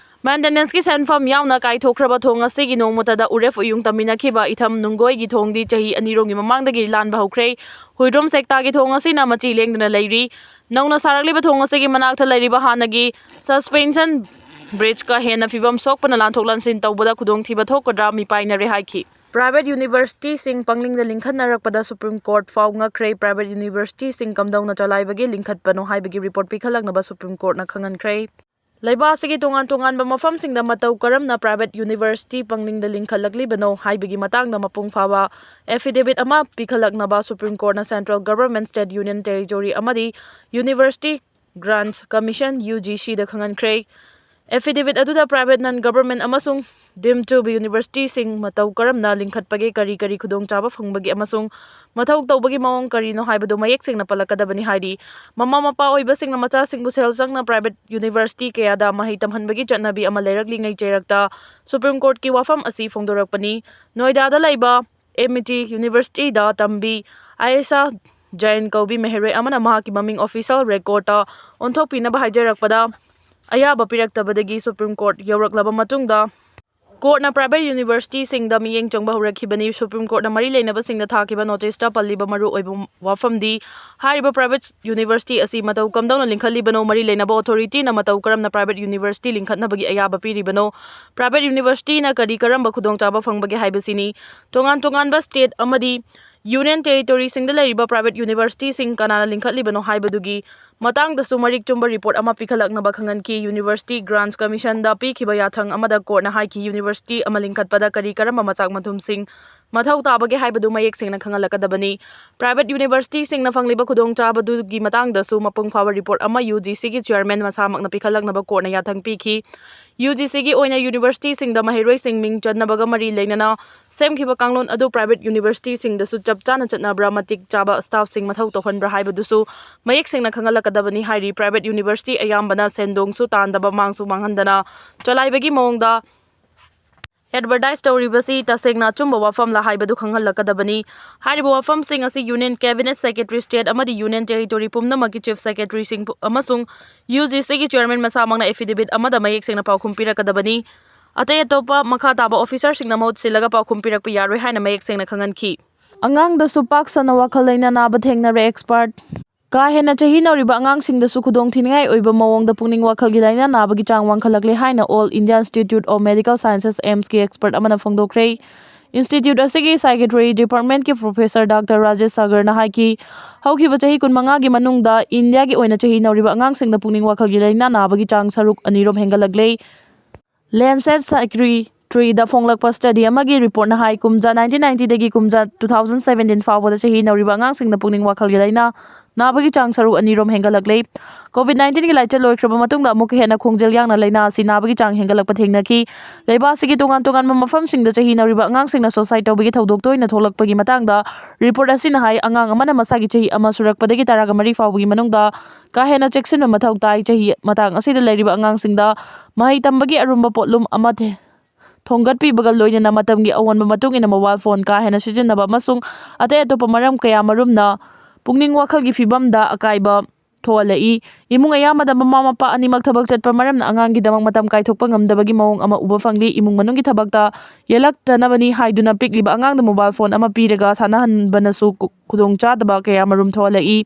ꯃꯦꯟꯇꯦꯅꯦꯟꯁꯀꯤ ꯁꯦꯟꯐꯝ ꯌꯥꯎꯅ ꯀꯥꯏꯊꯣꯛꯈ꯭ꯔꯕ ꯊꯣꯡ ꯑꯁꯤꯒꯤ ꯅꯣꯡꯃꯇꯗ ꯎꯔꯦꯞ ꯎꯌꯨꯡ ꯇꯝꯃꯤꯟꯅꯈꯤꯕ ꯏꯊꯝ ꯅꯨꯡꯒꯣꯏꯒꯤ ꯊꯣꯡꯗꯤ ꯆꯍꯤ ꯑꯅꯤꯔꯣꯝꯒꯤ ꯃꯃꯥꯡꯗꯒꯤ ꯂꯥꯟꯕ ꯍꯧꯈ꯭ꯔꯦ꯫ ꯍꯨꯏꯗ꯭ꯔꯣꯝ ꯁꯦꯛꯇꯥꯒꯤ ꯊꯣꯡ ꯑꯁꯤꯅ ꯃꯆꯤ ꯂꯦꯡꯗꯅ ꯂꯩꯔꯤ꯫ ꯅꯧꯅ ꯁꯥꯔꯛꯂꯤꯕ ꯊꯣꯡ ꯑꯁꯤꯒꯤ ꯃꯅꯥꯛꯇ ꯂꯩꯔꯤꯕ ꯍꯥꯟꯅꯒꯤ ꯁꯁꯄꯦꯟꯁꯟ ꯕ꯭ꯔꯤꯖꯀ ꯍꯦꯟꯅ ꯐꯤꯕꯝ ꯁꯣꯛꯄꯅ ꯂꯥꯟꯊꯣꯛ ꯂꯥꯟꯁꯤꯟ ꯇꯧꯕꯗ ꯈꯨꯗꯣꯡꯊꯤꯕ ꯊꯣꯛꯀꯗ꯭ꯔꯥ ꯃꯤꯄꯥꯏꯅꯔꯦ ꯍꯥꯏꯈꯤ꯫ Private universityꯁꯤꯡ ꯄꯪꯂꯤꯡꯗ ꯂꯤꯡꯈꯠꯅꯔꯛꯄꯗ Supreme Court ꯐꯥꯎ ꯉꯛꯈ꯭ꯔꯦ꯫ Private universityꯁꯤꯡ ꯀꯝꯗꯧꯅ ꯆꯂꯥꯏꯕꯒꯦ ꯂꯤꯡꯈꯠꯄꯅꯣ ꯍꯥꯏꯕꯒꯤ report ꯄꯤꯈꯠꯂꯛꯅꯕ Supreme Courtꯅ ꯈꯪꯍꯟꯈ꯭ꯔꯦ꯫ ꯂꯩꯕꯥꯛ ꯑꯁꯤꯒꯤ ꯇꯣꯉꯥꯟ ꯇꯣꯉꯥꯟꯕ ꯃꯐꯝꯁꯤꯡꯗ ꯃꯇꯧ ꯀꯔꯝꯅ private university ꯄꯪꯂꯤꯡꯗ ꯂꯤꯡꯈꯠꯂꯛꯂꯤꯕꯅꯣ ꯍꯥꯏꯕꯒꯤ ꯃꯇꯥꯡꯗ ꯃꯄꯨꯡ ꯐꯥꯕ affidavit ꯑꯃ ꯄꯤꯈꯠꯂꯛꯅꯕ Supreme Courtꯅ Central Government, State, Union Territory ꯑꯃꯗꯤ University Grants Commission, UGCꯗ ꯈꯪꯍꯟꯈ꯭ꯔꯦ꯫ Affidavit ꯑꯗꯨꯗ private, non-government ꯑꯃꯁꯨꯡ deemed to be universityꯁꯤꯡ ꯃꯇꯧ ꯀꯔꯝꯅ ꯂꯤꯡꯈꯠꯄꯒꯦ, ꯀꯔꯤ ꯀꯔꯤ ꯈꯨꯗꯣꯡꯆꯥꯕ ꯐꯪꯕꯒꯦ ꯑꯃꯁꯨꯡ ꯃꯊꯧ ꯇꯧꯕꯒꯤ ꯃꯑꯣꯡ ꯀꯔꯤꯅꯣ ꯍꯥꯏꯕꯗꯨ ꯃꯌꯦꯛ ꯁꯦꯡꯅ ꯄꯜꯂꯛꯀꯗꯕꯅꯤ ꯍꯥꯏꯔꯤ꯫ ꯃꯃꯥ ꯃꯄꯥ ꯑꯣꯏꯕꯁꯤꯡꯅ ꯃꯆꯥꯁꯤꯡꯕꯨ ꯁꯦꯜ ꯆꯪꯅ private university ꯀꯌꯥꯗ ꯃꯍꯩ ꯇꯝꯍꯟꯕꯒꯤ ꯆꯠꯅꯕꯤ ꯑꯃ ꯂꯩꯔꯛꯂꯤꯉꯩ ꯆꯩꯔꯛꯇ Supreme Courtꯀꯤ ꯋꯥꯐꯝ ꯑꯁꯤ ꯐꯣꯡꯗꯣꯔꯛꯄꯅꯤ꯫ ꯅꯣꯏꯗꯥꯗ ꯂꯩꯕ Amity Universityꯗ ꯇꯝꯕꯤ ꯑꯥꯌꯦꯁꯥ ꯖꯩꯟ ꯀꯧꯕꯤ ꯃꯍꯩꯔꯣꯏ ꯑꯃꯅ ꯃꯍꯥꯛꯀꯤ ꯃꯃꯤꯡ official recordꯇ ꯑꯣꯟꯊꯣꯛꯄꯤꯅꯕ ꯍꯥꯏꯖꯔꯛꯄꯗ ꯑꯌꯥꯕ ꯄꯤꯔꯛꯇꯕꯗꯒꯤ Supreme Court ꯌꯧꯔꯛꯂꯕ ꯃꯇꯨꯡꯗ, Courtꯅ private universityꯁꯤꯡꯗ ꯃꯤꯠꯌꯦꯡ ꯆꯪꯕ ꯍꯧꯔꯛꯈꯤꯕꯅꯤ꯫ Supreme Courtꯅ ꯃꯔꯤ ꯂꯩꯅꯕꯁꯤꯡꯗ ꯊꯥꯈꯤꯕ noticeꯇ ꯄꯜꯂꯤꯕ ꯃꯔꯨꯑꯣꯏꯕ ꯋꯥꯐꯝꯗꯤ, ꯍꯥꯏꯔꯤꯕ private university ꯑꯁꯤ ꯃꯇꯧ ꯀꯝꯗꯧꯅ ꯂꯤꯡꯈꯠꯂꯤꯕꯅꯣ, ꯃꯔꯤ ꯂꯩꯅꯕ authorityꯅ ꯃꯇꯧ ꯀꯔꯝꯅ private university ꯂꯤꯡꯈꯠꯅꯕꯒꯤ ꯑꯌꯥꯕ ꯄꯤꯔꯤꯕꯅꯣ, private universityꯅ ꯀꯔꯤ ꯀꯔꯝꯕ ꯈꯨꯗꯣꯡꯆꯥꯕ ꯐꯪꯕꯒꯦ ꯍꯥꯏꯕꯁꯤꯅꯤ꯫ ꯇꯣꯉꯥꯟ ꯇꯣꯉꯥꯟꯕ state ꯑꯃꯗꯤ Union Territoryꯁꯤꯡꯗ ꯂꯩꯔꯤꯕ private universityꯁꯤꯡ ꯀꯅꯥꯅ ꯂꯤꯡꯈꯠꯂꯤꯕꯅꯣ ꯍꯥꯏꯕꯗꯨꯒꯤ ꯃꯇꯥꯡꯗꯁꯨ ꯃꯔꯤꯛ ꯆꯨꯝꯕ report ꯑꯃ ꯄꯤꯈꯠꯂꯛꯅꯕ ꯈꯪꯍꯟꯈꯤ꯫ University Grants Commissionꯗ ꯄꯤꯈꯤꯕ ꯌꯥꯊꯪ ꯑꯃꯗ Courtꯅ ꯍꯥꯏꯈꯤ, university ꯑꯃ ꯂꯤꯡꯈꯠꯄꯗ ꯀꯔꯤ ꯀꯔꯝꯕ ꯃꯆꯥꯛ ꯃꯊꯨꯝꯁꯤꯡ ꯃꯊꯧ ꯇꯥꯕꯒꯦ ꯍꯥꯏꯕꯗꯨ ꯃꯌꯦꯛ ꯁꯦꯡꯅ ꯈꯪꯍꯜꯂꯛꯀꯗꯕꯅꯤ꯫ Private universityꯁꯤꯡꯅ ꯐꯪꯂꯤꯕ ꯈꯨꯗꯣꯡꯆꯥꯕꯗꯨꯒꯤ ꯃꯇꯥꯡꯗꯁꯨ ꯃꯄꯨꯡ ꯐꯥꯕ report ꯑꯃ UGCꯒꯤ chairman ꯃꯁꯥꯃꯛꯅ ꯄꯤꯈꯠꯂꯛꯅꯕ Courtꯅ ꯌꯥꯊꯪ ꯄꯤꯈꯤ꯫ UGCꯒꯤ ꯑꯣꯏꯅ universityꯁꯤꯡꯗ ꯃꯍꯩꯔꯣꯏꯁꯤꯡ ꯃꯤꯡ ꯆꯟꯅꯕꯒ ꯃꯔꯤ ꯂꯩꯅꯅ ꯁꯦꯝꯈꯤꯕ ꯀꯥꯡꯂꯣꯟ ꯑꯗꯨ private universityꯁꯤꯡꯗꯁꯨ ꯆꯞ ꯆꯥꯅ ꯆꯠꯅꯕ꯭ꯔꯥ, ꯃꯇꯤꯛ ꯆꯥꯕ staffꯁꯤꯡ ꯃꯊꯧ ꯇꯧꯍꯟꯕ꯭ꯔꯥ ꯍꯥꯏꯕꯗꯨꯁꯨ ꯃꯌꯦꯛ ꯁꯦꯡꯅ ꯈꯪꯍꯜꯂꯛꯀꯗꯕꯅꯤ ꯍꯥꯏꯔꯤ꯫ Private university ꯑꯌꯥꯝꯕꯅ ꯁꯦꯟꯗꯣꯡꯁꯨ ꯇꯥꯟꯗꯕ, ꯃꯥꯡꯁꯨ ꯃꯥꯡꯍꯟꯗꯅ ꯆꯂꯥꯏꯕꯒꯤ ꯃꯑꯣꯡꯗ advertise ꯇꯧꯔꯤꯕꯁꯤ ꯇꯁꯦꯡꯅ ꯑꯆꯨꯝꯕ ꯋꯥꯐꯝꯂ ꯍꯥꯏꯕꯗꯨ ꯈꯪꯍꯜꯂꯛꯀꯗꯕꯅꯤ꯫ ꯍꯥꯏꯔꯤꯕ ꯋꯥꯐꯝꯁꯤꯡ ꯑꯁꯤ Union Cabinet Secretary, state ꯑꯃꯗꯤ Union Territory ꯄꯨꯝꯅꯃꯛꯀꯤ chief secretaryꯁꯤꯡ ꯄꯨ-, ꯑꯃꯁꯨꯡ UGCꯒꯤ chairman ꯃꯁꯥꯃꯛꯅ affidavit ꯑꯃꯗ ꯃꯌꯦꯛ ꯁꯦꯡꯅ ꯄꯥꯎꯈꯨꯝ ꯄꯤꯔꯛꯀꯗꯕꯅꯤ꯫ ꯑꯇꯩ ꯑꯇꯣꯞꯄ ꯃꯈꯥ ꯇꯥꯕ officerꯁꯤꯡꯅ ꯃꯍꯨꯠ ꯁꯤꯜꯂꯒ ꯄꯥꯎꯈꯨꯝ ꯄꯤꯔꯛꯄ ꯌꯥꯔꯣꯏ ꯍꯥꯏꯅ ꯃꯌꯦꯛ ꯁꯦꯡꯅ ꯈꯪꯍꯟꯈꯤ꯫ ꯑꯉꯥꯡꯗꯁꯨ ꯄꯥꯛ ꯁꯟꯅ ꯋꯥꯈꯜ ꯂꯩꯅꯥ ꯅꯥꯕ ꯊꯦꯡꯅꯔꯦ꯫ Expert꯫ ꯀꯥ ꯍꯦꯟꯅ ꯆꯍꯤ ꯅꯧꯔꯤꯕ ꯑꯉꯥꯡꯁꯤꯡꯗꯁꯨ ꯈꯨꯗꯣꯡꯊꯤꯅꯤꯡꯉꯥꯏ ꯑꯣꯏꯕ ꯃꯑꯣꯡꯗ ꯄꯨꯛꯅꯤꯡ ꯋꯥꯈꯜꯒꯤ ꯂꯥꯏꯅꯥ ꯅꯥꯕꯒꯤ ꯆꯥꯡ ꯋꯥꯡꯈꯠꯂꯛꯂꯦ ꯍꯥꯏꯅ All India Institute of Medical Sciences, AIIMSꯀꯤ expert ꯑꯃꯅ ꯐꯣꯡꯗꯣꯛꯈ꯭ꯔꯦ꯫ Institute ꯑꯁꯤꯒꯤ Psychiatry Departmentꯀꯤ Professor Doctor ꯔꯥꯖꯦꯁ ꯁꯥꯒꯔꯅ ꯍꯥꯏꯈꯤ, ꯍꯧꯈꯤꯕ ꯆꯍꯤ ꯀꯨꯟꯃꯉꯥꯒꯤ ꯃꯅꯨꯡꯗ ꯏꯟꯗꯤꯌꯥꯒꯤ ꯑꯣꯏꯅ ꯆꯍꯤ ꯅꯧꯔꯤꯕ ꯑꯉꯥꯡꯁꯤꯡꯗ ꯄꯨꯛꯅꯤꯡ ꯋꯥꯈꯜꯒꯤ ꯂꯥꯏꯅꯥ ꯅꯥꯕꯒꯤ ꯆꯥꯡ ꯁꯔꯨꯛ ꯑꯅꯤꯔꯣꯝ ꯍꯦꯟꯒꯠꯂꯛꯂꯦ꯫ Lancet Psychiatryꯗ ꯐꯣꯡꯂꯛꯄ study ꯑꯃꯒꯤ reportꯅ ꯍꯥꯏ, ꯀꯨꯝꯖꯥ nineteen ninetyꯗꯒꯤ ꯀꯨꯝꯖꯥ two thousand seventeen ꯐꯥꯎꯕꯗ ꯆꯍꯤ ꯅꯧꯔꯤꯕ ꯑꯉꯥꯡꯁꯤꯡꯗ ꯄꯨꯛꯅꯤꯡ ꯋꯥꯈꯜꯒꯤ ꯂꯥꯏꯅꯥ ꯅꯥꯕꯒꯤ ꯆꯥꯡ ꯁꯔꯨꯛ ꯑꯅꯤꯔꯣꯝ ꯍꯦꯟꯒꯠꯂꯛꯂꯦ꯫ COVID nineteenꯒꯤ ꯂꯥꯏꯆꯠ ꯂꯣꯏꯈ꯭ꯔꯕ ꯃꯇꯨꯡꯗ ꯑꯃꯨꯛꯀ ꯍꯦꯟꯅ ꯈꯣꯡꯖꯦꯜ ꯌꯥꯡꯅ ꯂꯥꯏꯅꯥ ꯑꯁꯤ ꯅꯥꯕꯒꯤ ꯆꯥꯡ ꯍꯦꯟꯒꯠꯂꯛꯄ ꯊꯦꯡꯅꯈꯤ꯫ ꯂꯩꯕꯥꯛ ꯑꯁꯤꯒꯤ ꯇꯣꯉꯥꯟ ꯇꯣꯉꯥꯟꯕ ꯃꯐꯝꯁꯤꯡꯗ ꯆꯍꯤ ꯅꯧꯔꯤꯕ ꯑꯉꯥꯡꯁꯤꯡꯅ suicide ꯇꯧꯕꯒꯤ ꯊꯧꯗꯣꯛ ꯇꯣꯏꯅ ꯊꯣꯛꯂꯛꯄꯒꯤ ꯃꯇꯥꯡꯗ report ꯑꯁꯤꯅ ꯍꯥꯏ, ꯑꯉꯥꯡ ꯑꯃꯅ ꯃꯁꯥꯒꯤ ꯆꯍꯤ ꯑꯃ ꯁꯨꯔꯛꯄꯗꯒꯤ ꯇꯔꯥꯒ ꯃꯔꯤ ꯐꯥꯎꯕꯒꯤ ꯃꯅꯨꯡꯗ ꯀꯥ ꯍꯦꯟꯅ ꯆꯦꯛꯁꯤꯟꯕ ꯃꯊꯧ ꯇꯥꯏ꯫ ꯆꯍꯤ ꯃꯇꯥꯡ ꯑꯁꯤꯗ ꯂꯩꯔꯤꯕ ꯑꯉꯥꯡꯁꯤꯡꯗ ꯃꯍꯩ ꯇꯝꯕꯒꯤ ꯑꯔꯨꯝꯕ ꯄꯣꯠꯂꯨꯝ ꯑꯃ ꯊꯦ-, ꯊꯣꯡꯒꯠꯄꯤꯕꯒ ꯂꯣꯏꯅꯅ ꯃꯇꯝꯒꯤ ꯑꯑꯣꯟꯕ ꯃꯇꯨꯡ ꯏꯟꯅ mobile phone ꯀꯥ ꯍꯦꯟꯅ ꯁꯤꯖꯤꯟꯅꯕ ꯑꯃꯁꯨꯡ ꯑꯇꯩ ꯑꯇꯣꯞꯄ ꯃꯔꯝ ꯀꯌꯥ ꯃꯔꯨꯝꯅ ꯄꯨꯛꯅꯤꯡ ꯋꯥꯈꯜꯒꯤ ꯐꯤꯕꯝꯗ ꯑꯀꯥꯏꯕ ꯊꯣꯛꯍꯜꯂꯛꯏ꯫ ꯏꯃꯨꯡ ꯑꯌꯥꯝꯕꯗ ꯃꯃꯥ ꯃꯄꯥ ꯑꯅꯤꯃꯛ ꯊꯕꯛ ꯆꯠꯄ ꯃꯔꯝꯅ ꯑꯉꯥꯡꯒꯤꯗꯃꯛ ꯃꯇꯝ ꯀꯥꯏꯊꯣꯛꯄ ꯉꯝꯗꯕꯒꯤ ꯃꯑꯣꯡ ꯑꯃ ꯎꯕ ꯐꯪꯂꯤ꯫ ꯏꯃꯨꯡ ꯃꯅꯨꯡꯒꯤ ꯊꯕꯛꯇ ꯌꯦꯠꯂꯛꯇꯅꯕꯅꯤ ꯍꯥꯏꯗꯨꯅ ꯄꯤꯛꯂꯤꯕ ꯑꯉꯥꯡꯗ mobile phone ꯑꯃ ꯄꯤꯔꯒ ꯁꯥꯟꯅꯍꯟꯕꯅꯁꯨ ꯈꯨ-, ꯈꯨꯗꯣꯡꯆꯥꯗꯕ ꯀꯌꯥ ꯃꯔꯨꯝ ꯊꯣꯛꯍꯜꯂꯛꯏ꯫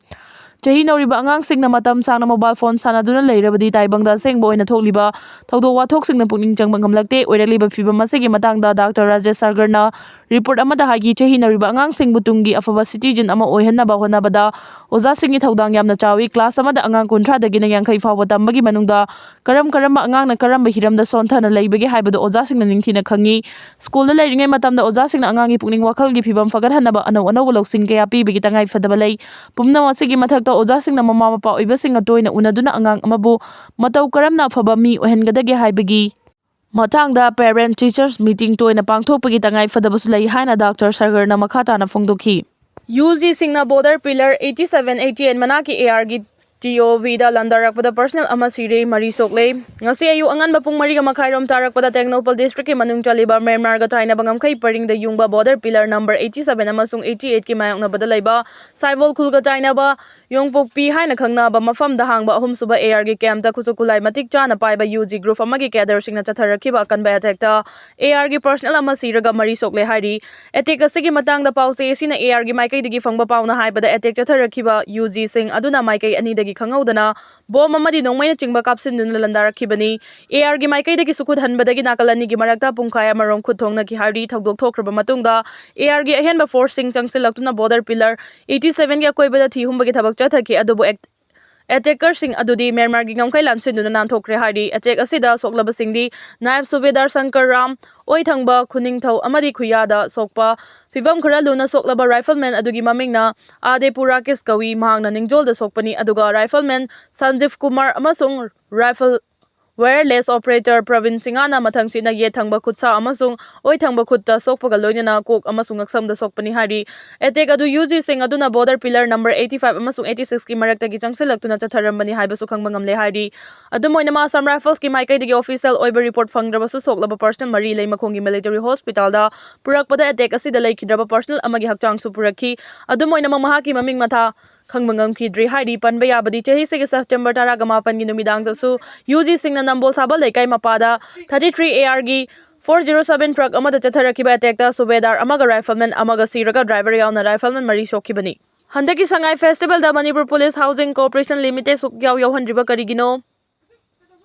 ꯆꯍꯤ ꯅꯧꯔꯤꯕ ꯑꯉꯥꯡꯁꯤꯡꯅ ꯃꯇꯝ ꯁꯥꯡꯅ mobile phone ꯁꯥꯟꯅꯗꯨꯅ ꯂꯩꯔꯕꯗꯤ ꯇꯥꯏꯕꯪꯗ ꯑꯁꯦꯡꯕ ꯑꯣꯏꯅ ꯊꯣꯛꯂꯤꯕ ꯊꯧꯗꯣꯛ ꯋꯥꯊꯣꯛꯁꯤꯡꯗ ꯄꯨꯛꯅꯤꯡ ꯆꯪꯕ ꯉꯝꯂꯛꯇꯦ꯫ ꯑꯣꯏꯔꯛꯂꯤꯕ ꯐꯤꯕꯝ ꯑꯁꯤꯒꯤ ꯃꯇꯥꯡꯗ Doctor ꯔꯥꯖꯦꯁ ꯁꯥꯒꯔꯅ report ꯑꯃꯗ ꯍꯥꯏꯈꯤ, ꯆꯍꯤ ꯅꯧꯔꯤꯕ ꯑꯉꯥꯡꯁꯤꯡꯕꯨ ꯇꯨꯡꯒꯤ ꯑꯐꯕ citizen ꯑꯃ ꯑꯣꯏꯍꯟꯅꯕ ꯍꯣꯠꯅꯕꯗ ꯑꯣꯖꯥꯁꯤꯡꯒꯤ ꯊꯧꯗꯥꯡ ꯌꯥꯝꯅ ꯆꯥꯎꯏ꯫ Class ꯑꯃꯗ ꯑꯉꯥꯡ ꯀꯨꯟꯊ꯭ꯔꯥꯗꯒꯤꯅ ꯌꯥꯡꯈꯩ ꯐꯥꯎꯕ ꯇꯝꯕꯒꯤ ꯃꯅꯨꯡꯗ ꯀꯔꯝ ꯀꯔꯝꯕ ꯑꯉꯥꯡꯅ ꯀꯔꯝꯕ ꯍꯤꯔꯝꯗ ꯁꯣꯟꯊꯅ ꯂꯩꯕꯒꯦ ꯍꯥꯏꯕꯗꯨ ꯑꯣꯖꯥꯁꯤꯡꯅ ꯅꯤꯡꯊꯤꯅ ꯈꯪꯏ꯫ Schoolꯗ ꯂꯩꯔꯤꯉꯩ ꯃꯇꯝꯗ ꯑꯣꯖꯥꯁꯤꯡꯅ ꯑꯉꯥꯡꯒꯤ ꯄꯨꯛꯅꯤꯡ ꯋꯥꯈꯜꯒꯤ ꯐꯤꯕꯝ ꯐꯒꯠꯍꯟꯅꯕ ꯑꯅꯧ ꯑꯅꯧꯕ ꯂꯧꯁꯤꯡ ꯀꯌꯥ ꯄꯤꯕꯒꯤ ꯇꯉꯥꯏ ꯐꯗꯕ ꯂꯩ꯫ ꯄꯨꯝꯅꯃꯛ ꯑꯁꯤꯒꯤ ꯃꯊꯛꯇ ꯑꯣꯖꯥꯁꯤꯡꯅ ꯃꯃꯥ ꯃꯄꯥ ꯑꯣꯏꯕꯁꯤꯡꯒ ꯇꯣꯏꯅ ꯎꯅꯗꯨꯅ ꯑꯉꯥꯡ ꯑꯃꯕꯨ ꯃꯇꯧ ꯀꯔꯝꯅ ꯑꯐꯕ ꯃꯤ ꯑꯣꯏꯍꯟꯒꯗꯒꯦ ꯍꯥꯏꯕꯒꯤ ꯃꯇꯥꯡꯗ parent teachers meeting ꯇꯣꯏꯅ ꯄꯥꯡꯊꯣꯛꯄꯒꯤ ꯇꯉꯥꯏ ꯐꯗꯕꯁꯨ ꯂꯩ ꯍꯥꯏꯅ Doctor ꯁꯥꯒꯔꯅ ꯃꯈꯥ ꯇꯥꯅ ꯐꯣꯡꯗꯣꯛꯈꯤ꯫ UGꯁꯤꯡꯅ border pillar eighty seven eighty eight ꯃꯅꯥꯛꯀꯤ ARꯒꯤ TOVꯗ ꯂꯥꯟꯗꯥꯔꯛꯄꯗ personnel ꯑꯃ ꯁꯤꯔꯦ, ꯃꯔꯤ ꯁꯣꯛꯂꯦ꯫ ꯉꯁꯤ ꯑꯌꯨꯛ ꯑꯉꯟꯕ ꯄꯨꯡ ꯃꯔꯤꯒ ꯃꯈꯥꯏꯔꯣꯝ ꯇꯥꯔꯛꯄꯗ ꯇꯦꯡꯅꯧꯄꯜ districtꯀꯤ ꯃꯅꯨꯡ ꯆꯜꯂꯤꯕ ꯃ꯭ꯌꯥꯟꯃꯥꯔꯒ ꯇꯥꯏꯅꯕ ꯉꯝꯈꯩ ꯄꯔꯤꯡꯗ ꯌꯨꯡꯕ border pillar number eighty seven ꯑꯃꯁꯨꯡ eighty eightꯀꯤ ꯃꯥꯌꯣꯛꯅꯕꯗ ꯂꯩꯕ ꯁꯥꯏꯕꯣꯜ ꯈꯨꯜꯒ ꯇꯥꯏꯅꯕ ꯌꯣꯡꯄꯣꯛꯄꯤ ꯍꯥꯏꯅ ꯈꯪꯅꯕ ꯃꯐꯝꯗ ꯍꯥꯡꯕ ꯑꯍꯨꯝꯁꯨꯕ ARꯒꯤ campꯇ ꯈꯨꯠꯁꯨ ꯈꯨꯠꯂꯥꯏ ꯃꯇꯤꯛ ꯆꯥꯅ ꯄꯥꯏꯕ UG group ꯑꯃꯒꯤ cadreꯁꯤꯡꯅ ꯆꯠꯊꯔꯛꯈꯤꯕ ꯑꯀꯟꯕ attackꯇ ARꯒꯤ personnel ꯑꯃ ꯁꯤꯔꯒ ꯃꯔꯤ ꯁꯣꯛꯂꯦ ꯍꯥꯏꯔꯤ꯫ Attack ꯑꯁꯤꯒꯤ ꯃꯇꯥꯡꯗ ꯄꯥꯎꯆꯦ ꯑꯁꯤꯅ ARꯒꯤ ꯃꯥꯏꯀꯩꯗꯒꯤ ꯐꯪꯕ ꯄꯥꯎꯅ ꯍꯥꯏꯕꯗ, attack ꯆꯠꯊꯔꯛꯈꯤꯕ UGꯁꯤꯡ ꯑꯗꯨꯅ ꯃꯥꯏꯀꯩ ꯑꯅꯤꯗꯒꯤ ꯈꯪꯍꯧꯗꯅ ꯕꯣꯝ ꯑꯃꯗꯤ ꯅꯣꯡꯃꯩꯅꯆꯤꯡꯕ ꯀꯥꯞꯁꯤꯟꯗꯨꯅ ꯂꯥꯟꯗꯥꯔꯛꯈꯤꯕꯅꯤ꯫ ꯑꯦ ꯑꯥꯔꯒꯤ ꯃꯥꯏꯀꯩꯗꯒꯤꯁꯨ ꯈꯨꯠ ꯍꯟꯕꯗꯒꯤ ꯅꯥꯀꯜ ꯑꯅꯤꯒꯤ ꯃꯔꯛꯇ ꯄꯨꯡꯈꯥꯏ ꯑꯃꯔꯣꯝ ꯈꯨꯠ ꯊꯣꯡꯅꯈꯤ ꯍꯥꯏꯔꯤ꯫ ꯊꯧꯗꯣꯛ ꯊꯣꯛꯈ꯭ꯔꯕ ꯃꯇꯨꯡꯗ ꯑꯦ ꯑꯥꯔꯒꯤ ꯑꯍꯦꯟꯕ ꯐꯣꯔꯁꯁꯤꯡ ꯆꯪꯁꯤꯜꯂꯛꯇꯨꯅ ꯕꯣꯔꯗꯔ ꯄꯤꯂꯔ ꯑꯩꯠꯇꯤ ꯁꯚꯦꯟꯒꯤ ꯑꯀꯣꯏꯕꯗ ꯊꯤ ꯍꯨꯝꯕꯒꯤ ꯊꯕꯛ ꯆꯠꯊꯈꯤ, ꯑꯗꯨꯕꯨ ꯑꯦꯛ-, ꯑꯦꯇꯦꯀꯔꯁꯤꯡ ꯑꯗꯨꯗꯤ ꯃ꯭ꯌꯥꯟꯃꯥꯔꯒꯤ ꯉꯝꯈꯩ ꯂꯥꯟꯁꯤꯟꯗꯨꯅ ꯅꯥꯟꯊꯣꯛꯈ꯭ꯔꯦ ꯍꯥꯏꯔꯤ꯫ ꯑꯦꯇꯦꯛ ꯑꯁꯤꯗ ꯁꯣꯛꯂꯕꯁꯤꯡꯗꯤ ꯅꯥꯌꯕ ꯁꯨꯕꯦꯗꯥꯔ ꯁꯪꯀꯔ ꯔꯥꯝ, ꯑꯣꯏꯊꯪꯕ, ꯈꯨꯅꯤꯡꯊꯧ ꯑꯃꯗꯤ ꯈꯨꯌꯥꯗ ꯁꯣꯛꯄ ꯐꯤꯕꯝ ꯈꯔ ꯂꯨꯅ ꯁꯣꯛꯂꯕ ꯔꯥꯏꯐꯜꯃꯦꯟ ꯑꯗꯨꯒꯤ ꯃꯃꯤꯡꯅ ꯑꯥꯗꯦꯄꯨ ꯔꯥꯀꯦꯁ ꯀꯧꯏ꯫ ꯃꯍꯥꯛꯅ ꯅꯤꯡꯖꯣꯜꯗ ꯁꯣꯛꯄꯅꯤ, ꯑꯗꯨꯒ ꯔꯥꯏꯐꯜꯃꯦꯟ ꯁꯟꯖꯤꯕ ꯀꯨꯃꯥꯔ ꯑꯃꯁꯨꯡ ꯔꯥꯏꯐꯜ ꯋꯥꯌꯔꯂꯦꯁ ꯑꯣꯄꯔꯦꯇꯔ ꯄ꯭ꯔꯕꯤꯟ ꯁꯤꯡꯍꯅ ꯃꯊꯪꯁꯤꯠꯅ ꯌꯦꯠ ꯊꯪꯕ ꯈꯨꯠꯁꯥ ꯑꯃꯁꯨꯡ ꯑꯣꯏ ꯊꯪꯕ ꯈꯨꯠꯇ ꯁꯣꯛꯄꯒ ꯂꯣꯏꯅꯅ ꯀꯣꯛ ꯑꯃꯁꯨꯡ ꯉꯛꯁꯝꯗ ꯁꯣꯛꯄꯅꯤ ꯍꯥꯏꯔꯤ꯫ ꯑꯦꯇꯦꯛ ꯑꯗꯨ ꯌꯨ ꯖꯤꯁꯤꯡ ꯑꯗꯨꯅ border pillar number eighty five ꯑꯃꯁꯨꯡ ꯑꯩꯠꯇꯤ ꯁꯤꯛꯁꯀꯤ ꯃꯔꯛꯇꯒꯤ ꯆꯪꯁꯤꯜꯂꯛꯇꯨꯅ ꯆꯠꯊꯔꯝꯕꯅꯤ ꯍꯥꯏꯕꯁꯨ ꯈꯪꯕ ꯉꯝꯂꯦ ꯍꯥꯏꯔꯤ꯫ ꯑꯗꯨꯝ ꯑꯣꯏꯅꯃꯛ ꯑꯁꯥꯝ ꯔꯥꯏꯐꯜꯁꯀꯤ ꯃꯥꯏꯀꯩꯗꯒꯤ ꯑꯣꯐꯤꯁꯤꯌꯦꯜ ꯑꯣꯏꯕ ꯔꯤꯄꯣꯔꯠ ꯐꯪꯗ꯭ꯔꯕꯁꯨ, ꯁꯣꯛꯂꯕ ꯄꯔꯁꯅꯦꯜ ꯃꯔꯤ ꯂꯩꯃꯈꯣꯡꯒꯤ ꯃꯤꯂꯤꯇꯔꯤ ꯍꯣꯁꯄꯤꯇꯥꯜꯗ ꯄꯨꯔꯛꯄꯗ ꯑꯦꯇꯦꯛ ꯑꯁꯤꯗ ꯂꯩꯈꯤꯗ꯭ꯔꯕ ꯄꯔꯁꯅꯦꯜ ꯑꯃꯒꯤ ꯍꯛꯆꯥꯡꯁꯨ ꯄꯨꯔꯛꯈꯤ꯫ ꯑꯗꯨꯝ ꯑꯣꯏꯅꯃꯛ ꯃꯍꯥꯛꯀꯤ ꯃꯃꯤꯡ ꯃꯊꯥ ꯈꯪꯕ ꯉꯝꯈꯤꯗ꯭ꯔꯤ ꯍꯥꯏꯔꯤ꯫ ꯄꯟꯕ ꯌꯥꯕꯗꯤ, ꯆꯍꯤꯁꯤꯒꯤ ꯁꯦꯞꯇꯦꯝꯕꯔ ꯇꯔꯥꯒ ꯃꯥꯄꯟꯒꯤ ꯅꯨꯃꯤꯗꯥꯡꯗꯁꯨ ꯌꯨ ꯖꯤꯁꯤꯡꯅ ꯅꯝꯕꯣꯜ ꯁꯥꯕꯜ ꯂꯩꯀꯥꯏ ꯃꯄꯥꯗ ꯊꯥꯔꯇꯤ ꯊ꯭ꯔꯤ ꯑꯦ ꯑꯥꯔꯒꯤ ꯐꯣꯔ ꯖꯤꯔꯣ ꯁꯚꯦꯟ ꯇ꯭ꯔꯛ ꯑꯃꯗ ꯆꯠꯊꯔꯛꯈꯤꯕ ꯑꯦꯇꯦꯛꯇ ꯁꯨꯕꯦꯗꯥꯔ ꯑꯃꯒ ꯔꯥꯏꯐꯜꯃꯦꯟ ꯑꯃꯒ ꯁꯤꯔꯒ ꯗ꯭ꯔꯥꯏꯚꯔ ꯌꯥꯎꯅ ꯔꯥꯏꯐꯜꯃꯦꯟ ꯃꯔꯤ ꯁꯣꯛꯈꯤꯕꯅꯤ꯫ ꯍꯟꯗꯛꯀꯤ ꯁꯉꯥꯏ ꯐꯦꯁꯇꯤꯚꯦꯜꯗ Manipur police housing corporation limited ꯁꯨꯛꯌꯥꯎ ꯌꯥꯎꯍꯟꯗ꯭ꯔꯤꯕ ꯀꯔꯤꯒꯤꯅꯣ?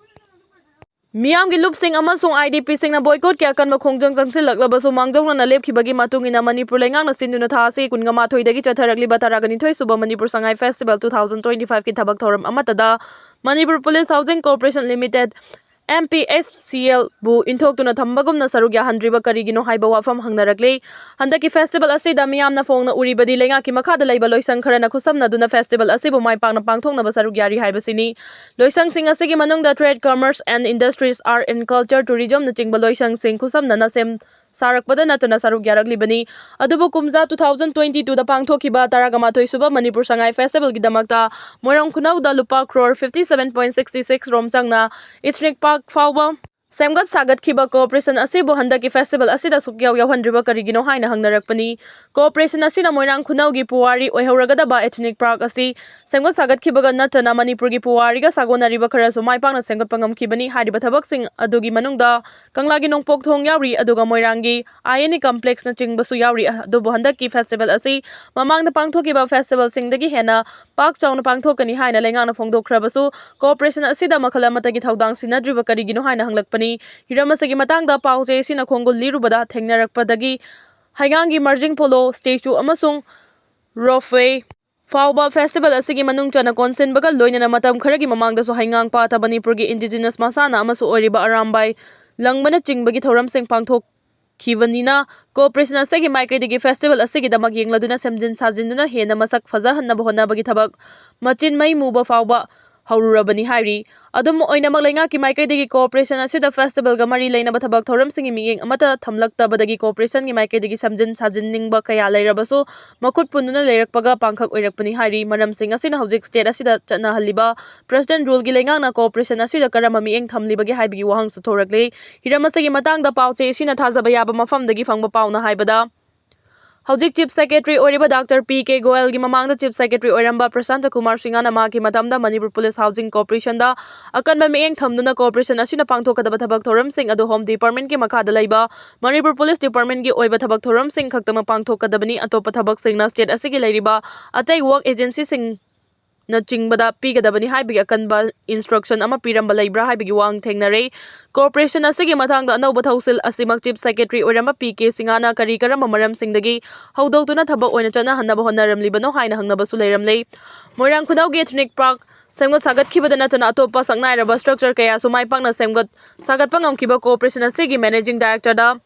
ꯃꯤꯌꯥꯝꯒꯤ ꯂꯨꯞꯁꯤꯡ ꯑꯃꯁꯨꯡ ꯑꯥꯏ ꯗꯤ ꯄꯤꯁꯤꯡꯅ ꯕꯣꯏꯀꯣꯠꯀꯤ ꯑꯀꯟꯕ ꯈꯣꯡꯖꯪ ꯆꯪꯁꯤꯜꯂꯛꯂꯕꯁꯨ, ꯃꯥꯡꯖꯧꯅꯅ ꯂꯦꯞꯈꯤꯕꯒꯤ ꯃꯇꯨꯡ ꯏꯟꯅ ꯃꯅꯤꯄꯨꯔ ꯂꯩꯉꯥꯛꯅ ꯁꯤꯟꯗꯨꯅ ꯊꯥ ꯑꯁꯤ ꯀꯨꯟꯒ ꯃꯥꯊꯣꯏꯗꯒꯤ ꯆꯠꯊꯔꯛꯂꯤꯕ ꯇꯔꯥꯒ ꯅꯤꯊꯣꯏ ꯁꯨꯕ Manipur Sangai festival two thousand twenty ꯐꯥꯏꯚꯀꯤ ꯊꯕꯛ ꯊꯧꯔꯝ ꯑꯃꯠꯇꯗ Manipur police housing corporation limited, M P H C ꯑꯦꯜꯕꯨ ꯏꯟꯊꯣꯛꯇꯨꯅ ꯊꯝꯕꯒꯨꯝꯅ ꯁꯔꯨꯛ ꯌꯥꯍꯟꯗ꯭ꯔꯤꯕ ꯀꯔꯤꯒꯤꯅꯣ ꯍꯥꯏꯕ ꯋꯥꯐꯝ ꯍꯪꯅꯔꯛꯂꯤ꯫ ꯍꯟꯗꯛꯀꯤ ꯐꯦꯁꯇꯤꯚꯦꯜ ꯑꯁꯤꯗ ꯃꯤꯌꯥꯝꯅ ꯐꯣꯡꯅ ꯎꯔꯤꯕꯗꯤ ꯂꯩꯉꯥꯛꯀꯤ ꯃꯈꯥꯗ ꯂꯩꯕ ꯂꯣꯏꯁꯪ ꯈꯔꯅ ꯈꯨꯠꯁꯝꯅꯗꯨꯅ ꯐꯦꯁꯇꯤꯚꯦꯜ ꯑꯁꯤꯕꯨ ꯃꯥꯏ ꯄꯥꯛꯅ ꯄꯥꯡꯊꯣꯛꯅꯕ ꯁꯔꯨꯛ ꯌꯥꯔꯤ ꯍꯥꯏꯕꯁꯤꯅꯤ꯫ ꯂꯣꯏꯁꯪꯁꯤꯡ ꯑꯁꯤꯒꯤ ꯃꯅꯨꯡꯗ trade, commerce and industries, art and culture, tourismꯅꯆꯤꯡꯕ ꯂꯣꯏꯁꯪꯁꯤꯡ ꯈꯨꯠꯁꯝꯅꯅ ꯁꯦꯝ ꯁꯥꯔꯛꯄꯗ ꯅꯠꯇꯅ ꯁꯔꯨꯛ ꯌꯥꯔꯛꯂꯤꯕꯅꯤ꯫ ꯑꯗꯨꯕꯨ ꯀꯨꯝꯖꯥ ꯇꯨ ꯊꯥꯎꯖꯟ ꯇ꯭ꯋꯦꯟꯇꯤ ꯇꯨꯗ ꯄꯥꯡꯊꯣꯛꯈꯤꯕ ꯇꯔꯥꯒ ꯃꯥꯊꯣꯏ ꯁꯨꯕ ꯃꯅꯤꯄꯨꯔ ꯁꯉꯥꯏ ꯐꯦꯁꯇꯤꯚꯦꯜꯒꯤꯗꯃꯛꯇ ꯃꯣꯏꯔꯥꯡ ꯈꯨꯅꯧꯗ ꯂꯨꯄꯥ crore fifty seven point sixty six ꯔꯣꯝ ꯆꯪꯅ ꯏꯊꯅꯤꯛ ꯄꯥꯔꯛ ꯐꯥꯎꯕ ꯁꯦꯝꯒꯠ ꯁꯥꯒꯠꯈꯤꯕ ꯀꯣꯑꯣꯄꯔꯦꯁꯟ ꯑꯁꯤꯕꯨ ꯍꯟꯗꯛꯀꯤ ꯐꯦꯁꯇꯤꯚꯦꯜ ꯑꯁꯤꯗ ꯁꯨꯛꯌꯥꯎ ꯌꯥꯎꯍꯟꯗ꯭ꯔꯤꯕ ꯀꯔꯤꯒꯤꯅꯣ ꯍꯥꯏꯅ ꯍꯪꯅꯔꯛꯄꯅꯤ꯫ ꯀꯣꯑꯣꯄꯔꯦꯁꯟ ꯑꯁꯤꯅ ꯃꯣꯏꯔꯥꯡ ꯈꯨꯅꯧꯒꯤ ꯄꯨꯋꯥꯔꯤ ꯑꯣꯏꯍꯧꯔꯒꯗꯕ ꯏꯊꯅꯤꯛ ꯄꯥꯔꯛ ꯑꯁꯤ ꯁꯦꯝꯒꯠ ꯁꯥꯒꯠꯈꯤꯕꯒ ꯅꯠꯇꯅ ꯃꯅꯤꯄꯨꯔꯒꯤ ꯄꯨꯋꯥꯔꯤꯒ ꯁꯥꯒꯣꯟꯅꯔꯤꯕ ꯈꯔꯁꯨ ꯃꯥꯏ ꯄꯥꯛꯅ ꯁꯦꯝꯒꯠꯄ ꯉꯝꯈꯤꯕꯅꯤ꯫ ꯍꯥꯏꯔꯤꯕ ꯊꯕꯛꯁꯤꯡ ꯑꯗꯨꯒꯤ ꯃꯅꯨꯡꯗ ꯀꯪꯂꯥꯒꯤ ꯅꯣꯡꯄꯣꯛ ꯊꯣꯡ ꯌꯥꯎꯔꯤ, ꯑꯗꯨꯒ ꯃꯣꯏꯔꯥꯡꯒꯤ ꯑꯥꯏ ꯑꯦꯟ ꯏ ꯀꯝꯄ꯭ꯂꯦꯛꯁꯅꯆꯤꯡꯕꯁꯨ ꯌꯥꯎꯔꯤ꯫ ꯑꯗꯨꯕꯨ ꯍꯟꯗꯛꯀꯤ ꯐꯦꯁꯇꯤꯚꯦꯜ ꯑꯁꯤ ꯃꯃꯥꯡꯗ ꯄꯥꯡꯊꯣꯛꯈꯤꯕ ꯐꯦꯁꯇꯤꯚꯦꯜꯁꯤꯡꯗꯒꯤ ꯍꯦꯟꯅ ꯄꯥꯛ ꯆꯥꯎꯅ ꯄꯥꯡꯊꯣꯛꯀꯅꯤ ꯍꯥꯏꯅ ꯂꯩꯉꯥꯛꯅ ꯐꯣꯡꯗꯣꯛꯈ꯭ꯔꯕꯁꯨ, ꯀꯣꯑꯣꯄꯔꯦꯁꯟ ꯑꯁꯤꯗ ꯃꯈꯜ ꯑꯃꯠꯇꯒꯤ ꯊꯧꯗꯥꯡ ꯁꯤꯟꯅꯗ꯭ꯔꯤꯕ ꯀꯔꯤꯒꯤꯅꯣ ꯍꯥꯏꯅ ꯍꯪꯂꯛꯄꯅꯤ꯫ ꯍꯤꯔꯝ ꯑꯁꯤꯒꯤ ꯃꯇꯥꯡꯗ ꯄꯥꯎ ꯆꯦ ꯑꯁꯤꯅ ꯈꯣꯡꯒꯨꯜ ꯂꯤꯔꯨꯕꯗ ꯊꯦꯡꯅꯔꯛꯄꯗꯒꯤ ꯍꯩꯉꯥꯡꯒꯤ ꯃꯥꯔꯖꯤꯡ ꯄꯣꯂꯣ ꯁ꯭ꯇꯦꯆꯨ ꯑꯃꯁꯨꯡ ꯔꯣꯞꯋꯦ ꯐꯥꯎꯕ ꯐꯦꯁꯇꯤꯚꯦꯜ ꯑꯁꯤꯒꯤ ꯃꯅꯨꯡ ꯆꯟꯅ ꯀꯣꯟꯁꯤꯟꯕꯒ ꯂꯣꯏꯅꯅ ꯃꯇꯝ ꯈꯔꯒꯤ ꯃꯃꯥꯡꯗꯁꯨ ꯍꯩꯉꯥꯡ ꯄꯥꯠꯇ ꯃꯅꯤꯄꯨꯔꯒꯤ ꯏꯟꯗꯤꯖꯤꯅꯁ ꯃꯁꯥꯟꯅ ꯑꯃꯁꯨ ꯑꯣꯏꯔꯤꯕ ꯑꯔꯥꯝꯕꯥꯏ ꯂꯪꯕꯅꯆꯤꯡꯕꯒꯤ ꯊꯧꯔꯝꯁꯤꯡ ꯄꯥꯡꯊꯣꯛꯈꯤꯕꯅꯤꯅ, ꯀꯣꯑꯣꯄꯔꯦꯁꯟ ꯑꯁꯤꯒꯤ ꯃꯥꯏꯀꯩꯗꯒꯤ ꯐꯦꯁꯇꯤꯚꯦꯜ ꯑꯁꯤꯒꯤꯗꯃꯛ ꯌꯦꯡꯂꯗꯨꯅ ꯁꯦꯝꯖꯤꯟ ꯁꯥꯖꯤꯟꯗꯨꯅ ꯍꯦꯟꯅ ꯃꯁꯛ ꯐꯖꯍꯟꯅꯕ ꯍꯣꯠꯅꯕꯒꯤ ꯊꯕꯛ ꯃꯆꯤꯟ ꯃꯩ ꯃꯨꯕ ꯐꯥꯎꯕ ꯍꯧꯔꯨꯔꯕꯅꯤ ꯍꯥꯏꯔꯤ꯫ ꯑꯗꯨꯝ ꯑꯣꯏꯅꯃꯛ, ꯂꯩꯉꯥꯛꯀꯤ ꯃꯥꯏꯀꯩꯗꯒꯤ ꯀꯣꯑꯣꯄꯔꯦꯁꯟ ꯑꯁꯤꯗ ꯐꯦꯁꯇꯤꯚꯦꯜꯒ ꯃꯔꯤ ꯂꯩꯅꯕ ꯊꯕꯛ ꯊꯧꯔꯝꯁꯤꯡꯒꯤ ꯃꯤꯠꯌꯦꯡ ꯑꯃꯠꯇ ꯊꯝꯂꯛꯇꯕꯗꯒꯤ ꯀꯣꯑꯣꯄꯔꯦꯁꯟꯒꯤ ꯃꯥꯏꯀꯩꯗꯒꯤ ꯁꯦꯝꯖꯤꯟ ꯁꯥꯖꯤꯟꯅꯤꯡꯕ ꯀꯌꯥ ꯂꯩꯔꯕꯁꯨ ꯃꯈꯨꯠ ꯄꯨꯟꯗꯨꯅ ꯂꯩꯔꯛꯄꯒ ꯄꯥꯡꯈꯛ ꯑꯣꯏꯔꯛꯄꯅꯤ ꯍꯥꯏꯔꯤ꯫ ꯃꯔꯝꯁꯤꯡ ꯑꯁꯤꯅ ꯍꯧꯖꯤꯛ ꯁ꯭ꯇꯦꯠ ꯑꯁꯤꯗ ꯆꯠꯅꯍꯜꯂꯤꯕ ꯄ꯭ꯔꯦꯁꯤꯗꯦꯟꯠ ꯔꯨꯜꯒꯤ ꯂꯩꯉꯥꯛꯅ ꯀꯣꯑꯣꯄꯔꯦꯁꯟ ꯑꯁꯤꯗ ꯀꯔꯝꯕ ꯃꯤꯠꯌꯦꯡ ꯊꯝꯂꯤꯕꯒꯦ ꯍꯥꯏꯕꯒꯤ ꯋꯥꯍꯪꯁꯨ ꯊꯣꯔꯛꯂꯤ꯫ ꯍꯤꯔꯝ ꯑꯁꯤꯒꯤ ꯃꯇꯥꯡꯗ ꯄꯥꯎ ꯆꯦ ꯑꯁꯤꯅ ꯊꯥꯖꯕ ꯌꯥꯕ ꯃꯐꯝꯗꯒꯤ ꯐꯪꯕ ꯄꯥꯎꯅ ꯍꯥꯏꯕꯗ, ꯍꯧꯖꯤꯛ ꯆꯤꯐ ꯁꯦꯀ꯭ꯔꯦꯇꯔꯤ ꯑꯣꯏꯔꯤꯕ ꯗꯥꯛꯇꯔ ꯄꯤ ꯀꯦ ꯒꯣꯌꯜꯒꯤ ꯃꯃꯥꯡꯗ ꯆꯤꯐ ꯁꯦꯀ꯭ꯔꯦꯇꯔꯤ ꯑꯣꯏꯔꯝꯕ ꯄ꯭ꯔꯁꯥꯟꯇ ꯀꯨꯃꯥꯔ ꯁꯤꯡꯍꯅ ꯃꯍꯥꯛꯀꯤ ꯃꯇꯝꯗ ꯃꯅꯤꯄꯨꯔ ꯄꯨꯂꯤꯁ ꯍꯥꯎꯁꯤꯡ ꯀꯣꯔꯄꯣꯔꯦꯁꯟꯗ ꯑꯀꯟꯕ ꯃꯤꯠꯌꯦꯡ ꯊꯝꯗꯨꯅ ꯀꯣꯔꯄꯣꯔꯦꯁꯟ ꯑꯁꯤꯅ ꯄꯥꯡꯊꯣꯛꯀꯗꯕ ꯊꯕꯛ ꯊꯧꯔꯝꯁꯤꯡ ꯑꯗꯨ ꯍꯣꯝ ꯗꯤꯄꯥꯔꯠꯃꯦꯟꯠꯀꯤ ꯃꯈꯥꯗ ꯂꯩꯕ ꯃꯅꯤꯄꯨꯔ ꯄꯨꯂꯤꯁ ꯗꯤꯄꯥꯔꯠꯃꯦꯟꯠꯀꯤ ꯑꯣꯏꯕ ꯊꯕꯛ ꯊꯧꯔꯝꯁꯤꯡ ꯈꯛꯇꯃꯛ ꯄꯥꯡꯊꯣꯛꯀꯗꯕꯅꯤ꯫ ꯑꯇꯣꯞꯄ ꯊꯕꯛꯁꯤꯡꯅ ꯁ꯭ꯇꯦꯠ ꯑꯁꯤꯒꯤ ꯂꯩꯔꯤꯕ ꯑꯇꯩ ꯋꯥꯔꯛ ꯑꯦꯖꯦꯟꯁꯤꯁꯤꯡ ꯅꯆꯤꯡꯕꯗ ꯄꯤꯒꯗꯕꯅꯤ ꯍꯥꯏꯕꯒꯤ ꯑꯀꯟꯕ ꯏꯟꯁꯇ꯭ꯔꯛꯁꯟ ꯑꯃ ꯄꯤꯔꯝꯕ ꯂꯩꯕ꯭ꯔꯥ ꯍꯥꯏꯕꯒꯤ ꯋꯥꯍꯪ ꯊꯦꯡꯅꯔꯦ꯫ ꯀꯣꯔꯄꯣꯔꯦꯁꯟ ꯑꯁꯤꯒꯤ ꯃꯇꯥꯡꯗ ꯑꯅꯧꯕ ꯊꯧꯁꯤꯜ ꯑꯁꯤꯃꯛ ꯆꯤꯐ ꯁꯦꯀ꯭ꯔꯦꯇꯔꯤ ꯑꯣꯏꯔꯝꯕ ꯄꯤ ꯀꯦ ꯁꯤꯡꯍꯅ ꯀꯔꯤ ꯀꯔꯝꯕ ꯃꯔꯝꯁꯤꯡꯗꯒꯤ ꯍꯧꯗꯣꯛꯇꯨꯅ ꯊꯕꯛ ꯑꯣꯏꯅ ꯆꯠꯅꯍꯟꯅꯕ ꯍꯣꯠꯅꯔꯝꯂꯤꯕꯅꯣ ꯍꯥꯏꯅ ꯍꯪꯅꯕꯁꯨ ꯂꯩꯔꯝꯂꯦ꯫ ꯃꯣꯏꯔꯥꯡ ꯈꯨꯅꯧꯒꯤ ꯏꯊꯅꯤꯛ ꯄꯥꯔꯛ ꯁꯦꯝꯒꯠ ꯁꯥꯒꯠꯈꯤꯕꯗ ꯅꯠꯇꯅ ꯑꯇꯣꯞꯄ ꯁꯛꯅꯥꯏꯔꯕ ꯁ꯭ꯇ꯭ꯔꯛꯆꯔ ꯀꯌꯥꯁꯨ ꯃꯥꯏ ꯄꯥꯛꯅ ꯁꯦꯝꯒꯠ ꯁꯥꯒꯠꯄ ꯉꯝꯈꯤꯕ ꯀꯣꯔꯄꯣꯔꯦꯁꯟ ꯑꯁꯤꯒꯤ ꯃꯦꯅꯦꯖꯤꯡ ꯗꯥꯏꯔꯦꯛꯇꯔꯗ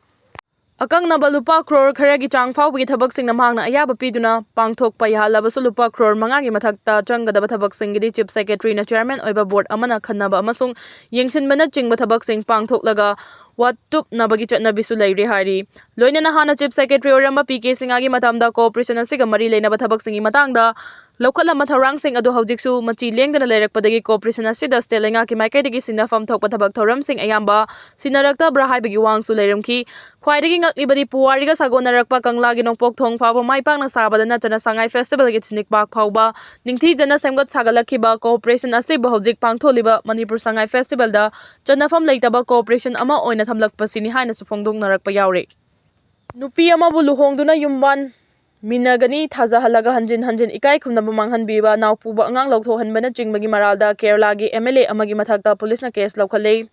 ꯑꯀꯛꯅꯕ ꯂꯨꯄꯥ ꯀ꯭ꯔꯣꯔ ꯈꯔꯒꯤ ꯆꯥꯡ ꯐꯥꯎꯕꯒꯤ ꯊꯕꯛꯁꯤꯡꯅ ꯃꯍꯥꯛꯅ ꯑꯌꯥꯕ ꯄꯤꯗꯨꯅ ꯄꯥꯡꯊꯣꯛꯄ ꯌꯥꯍꯜꯂꯕꯁꯨ, ꯂꯨꯄꯥ ꯀ꯭ꯔꯣꯔ ꯃꯉꯥꯒꯤ ꯃꯊꯛꯇ ꯆꯪꯒꯗꯕ ꯊꯕꯛꯁꯤꯡꯒꯤꯗꯤ ꯆꯤꯐ ꯁꯦꯀ꯭ꯔꯦꯇꯔꯤꯅ ꯆꯤꯌꯔꯃꯦꯟ ꯑꯣꯏꯕ ꯕꯣꯔꯗ ꯑꯃꯅ ꯈꯟꯅꯕ ꯑꯃꯁꯨꯡ ꯌꯦꯡꯁꯤꯟꯕꯅꯆꯤꯡꯕ ꯊꯕꯛꯁꯤꯡ ꯄꯥꯡꯊꯣꯛꯂꯒ ꯋꯥꯠꯇꯨꯞꯅꯕꯒꯤ ꯆꯠꯅꯕꯤꯁꯨ ꯂꯩꯔꯤ ꯍꯥꯏꯔꯤ꯫ ꯂꯣꯏꯅꯅ ꯍꯥꯟꯅ ꯆꯤꯐ ꯁꯦꯀ꯭ꯔꯦꯇꯔꯤ ꯑꯣꯏꯔꯝꯕ ꯄꯤ ꯀꯦ ꯁꯤꯡꯍꯒꯤ ꯃꯇꯝꯗ ꯀꯣꯑꯣꯄꯔꯦꯁꯟ ꯑꯁꯤꯒ ꯃꯔꯤ ꯂꯩꯅꯕ ꯊꯕꯛꯁꯤꯡꯒꯤ ꯃꯇꯥꯡꯗ ꯂꯧꯈꯠꯂꯝꯕ ꯊꯧꯔꯥꯡꯁꯤꯡ ꯑꯗꯨ ꯍꯧꯖꯤꯛꯁꯨ ꯃꯆꯤ ꯂꯦꯡꯗꯅ ꯂꯩꯔꯛꯄꯗꯒꯤ cooperation ꯑꯁꯤꯗ state ꯂꯩꯉꯥꯛꯀꯤ ꯃꯥꯏꯀꯩꯗꯒꯤ ꯁꯤꯟꯅꯐꯝ ꯊꯣꯛꯄ ꯊꯕꯛ ꯊꯧꯔꯝꯁꯤꯡ ꯑꯌꯥꯝꯕ ꯁꯤꯟꯅꯔꯛꯇꯕ꯭ꯔꯥ ꯍꯥꯏꯕꯒꯤ ꯋꯥꯍꯪꯁꯨ ꯂꯩꯔꯝꯈꯤ꯫ ꯈ꯭ꯋꯥꯏꯗꯒꯤ ꯉꯛꯂꯤꯕꯗꯤ ꯄꯨꯋꯥꯔꯤꯒ ꯁꯥꯒꯣꯟꯅꯔꯛꯄ ꯀꯪꯂꯥꯒꯤ ꯅꯣꯡꯄꯣꯛ ꯊꯣꯡ ꯐꯥꯎꯕ ꯃꯥꯏ ꯄꯥꯛꯅ ꯁꯥꯕꯗ ꯅꯠꯇꯅ ꯁꯉꯥꯏ festivalꯒꯤ ꯊꯤꯟꯅꯤꯛꯄꯥꯛ ꯐꯥꯎꯕ ꯅꯤꯡꯊꯤꯖꯅ ꯁꯦꯝꯒꯠ ꯁꯥꯒꯠꯂꯛꯈꯤꯕ cooperation ꯑꯁꯤꯕꯨ ꯍꯧꯖꯤꯛ ꯄꯥꯡꯊꯣꯛꯂꯤꯕ ꯃꯅꯤꯄꯨꯔ ꯁꯉꯥꯏ festivalꯗ ꯆꯟꯅꯐꯝ ꯂꯩꯇꯕ cooperation ꯑꯃ ꯑꯣꯏꯅ ꯊꯝꯂꯛꯄꯁꯤꯅꯤ ꯍꯥꯏꯅꯁꯨ ꯐꯣꯡꯗꯣꯛꯅꯔꯛꯄ ꯌꯥꯎꯔꯤ꯫ ꯅꯨꯄꯤ ꯑꯃꯕꯨ ꯂꯨꯍꯣꯡꯗꯨꯅ ꯌꯨꯝꯕꯥꯟ ꯃꯤꯟꯅꯒꯅꯤ ꯊꯥꯖꯍꯜꯂꯒ ꯍꯟꯖꯤꯟ ꯍꯟꯖꯤꯟ ꯏꯀꯥꯏ ꯈꯨꯝꯅꯕ ꯃꯥꯡꯍꯟꯕꯤꯕ, ꯅꯥꯎꯄꯨꯕ ꯑꯉꯥꯡ ꯂꯧꯊꯣꯛꯍꯟꯕꯅꯆꯤꯡꯕꯒꯤ ꯃꯔꯥꯜꯗ ꯀꯦꯔꯂꯥꯒꯤ MLA ꯑꯃꯒꯤ ꯃꯊꯛꯇ ꯄꯨꯂꯤꯁꯅ case ꯂꯧꯈꯠꯂꯦ꯫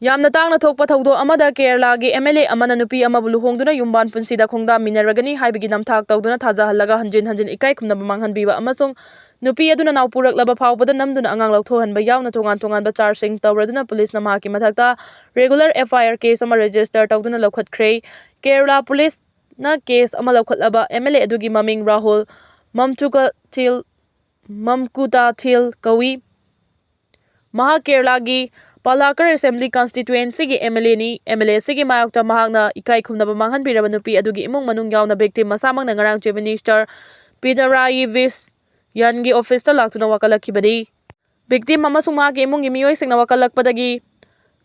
ꯌꯥꯝꯅ ꯇꯥꯡꯅ ꯊꯣꯛꯄ ꯊꯧꯗꯣꯛ ꯑꯃꯗ ꯀꯦꯔꯂꯥꯒꯤ MLA ꯑꯃꯅ ꯅꯨꯄꯤ ꯑꯃꯕꯨ ꯂꯨꯍꯣꯡꯗꯨꯅ ꯌꯨꯝꯕꯥꯟ ꯄꯨꯟꯁꯤꯗ ꯈꯣꯡꯗꯥꯃꯤꯟꯅꯔꯒꯅꯤ ꯍꯥꯏꯕꯒꯤ ꯅꯝꯊꯥꯛ ꯇꯧꯗꯨꯅ ꯊꯥꯖꯍꯜꯂꯒ ꯍꯟꯖꯤꯟ ꯍꯟꯖꯤꯟ ꯏꯀꯥꯏ ꯈꯨꯝꯅꯕ ꯃꯥꯡꯍꯟꯕꯤꯕ ꯑꯃꯁꯨꯡ ꯅꯨꯄꯤ ꯑꯗꯨꯅ ꯅꯥꯎ ꯄꯨꯔꯛꯂꯕ ꯐꯥꯎꯕꯗ ꯅꯝꯗꯨꯅ ꯑꯉꯥꯡ ꯂꯧꯊꯣꯛꯍꯟꯕ ꯌꯥꯎꯅ ꯇꯣꯉꯥꯟ ꯇꯣꯉꯥꯟꯕ chargeꯁꯤꯡ ꯇꯧꯔꯗꯨꯅ ꯄꯨꯂꯤꯁꯅ ꯃꯍꯥꯛꯀꯤ ꯃꯊꯛꯇ regular FIR case ꯑꯃ register ꯇꯧꯗꯨꯅ ꯂꯧꯈꯠꯈ꯭ꯔꯦ꯫ ꯀꯦꯔꯂꯥ ꯄꯨꯂꯤꯁꯅ case ꯑꯃ ꯂꯧꯈꯠꯂꯕ MLA ꯑꯗꯨꯒꯤ ꯃꯃꯤꯡ ꯔꯥꯍꯨꯜ ꯃꯝꯆꯨꯀꯊꯤꯜ, ꯃꯝꯀꯨꯇꯥꯊꯤꯜ ꯀꯧꯏ꯫ ꯃꯍꯥꯛ ꯀꯦꯔꯂꯥꯒꯤ ꯄꯥꯂꯥꯀꯔ Assembly Constituencyꯒꯤ MLAꯅꯤ꯫ MLA ꯑꯁꯤꯒꯤ ꯃꯥꯌꯣꯛꯇ ꯃꯍꯥꯛꯅ ꯏꯀꯥꯏ ꯈꯨꯝꯅꯕ ꯃꯥꯡꯍꯟꯕꯤꯔꯕ ꯅꯨꯄꯤ ꯑꯗꯨꯒꯤ ꯏꯃꯨꯡ ꯃꯅꯨꯡ ꯌꯥꯎꯅ victim ꯃꯁꯥꯃꯛꯅ ꯉꯔꯥꯡ Chief Minister ꯄꯤꯅꯔꯥꯌꯤ ꯕꯤꯖꯌꯟꯒꯤ officeꯇ ꯂꯥꯛꯇꯨꯅ ꯋꯥꯀꯠꯂꯛꯈꯤꯕꯅꯤ꯫ Victim ꯑꯃꯁꯨꯡ ꯃꯍꯥꯛꯀꯤ ꯏꯃꯨꯡꯒꯤ ꯃꯤꯑꯣꯏꯁꯤꯡꯅ ꯋꯥꯀꯠꯂꯛꯄꯗꯒꯤ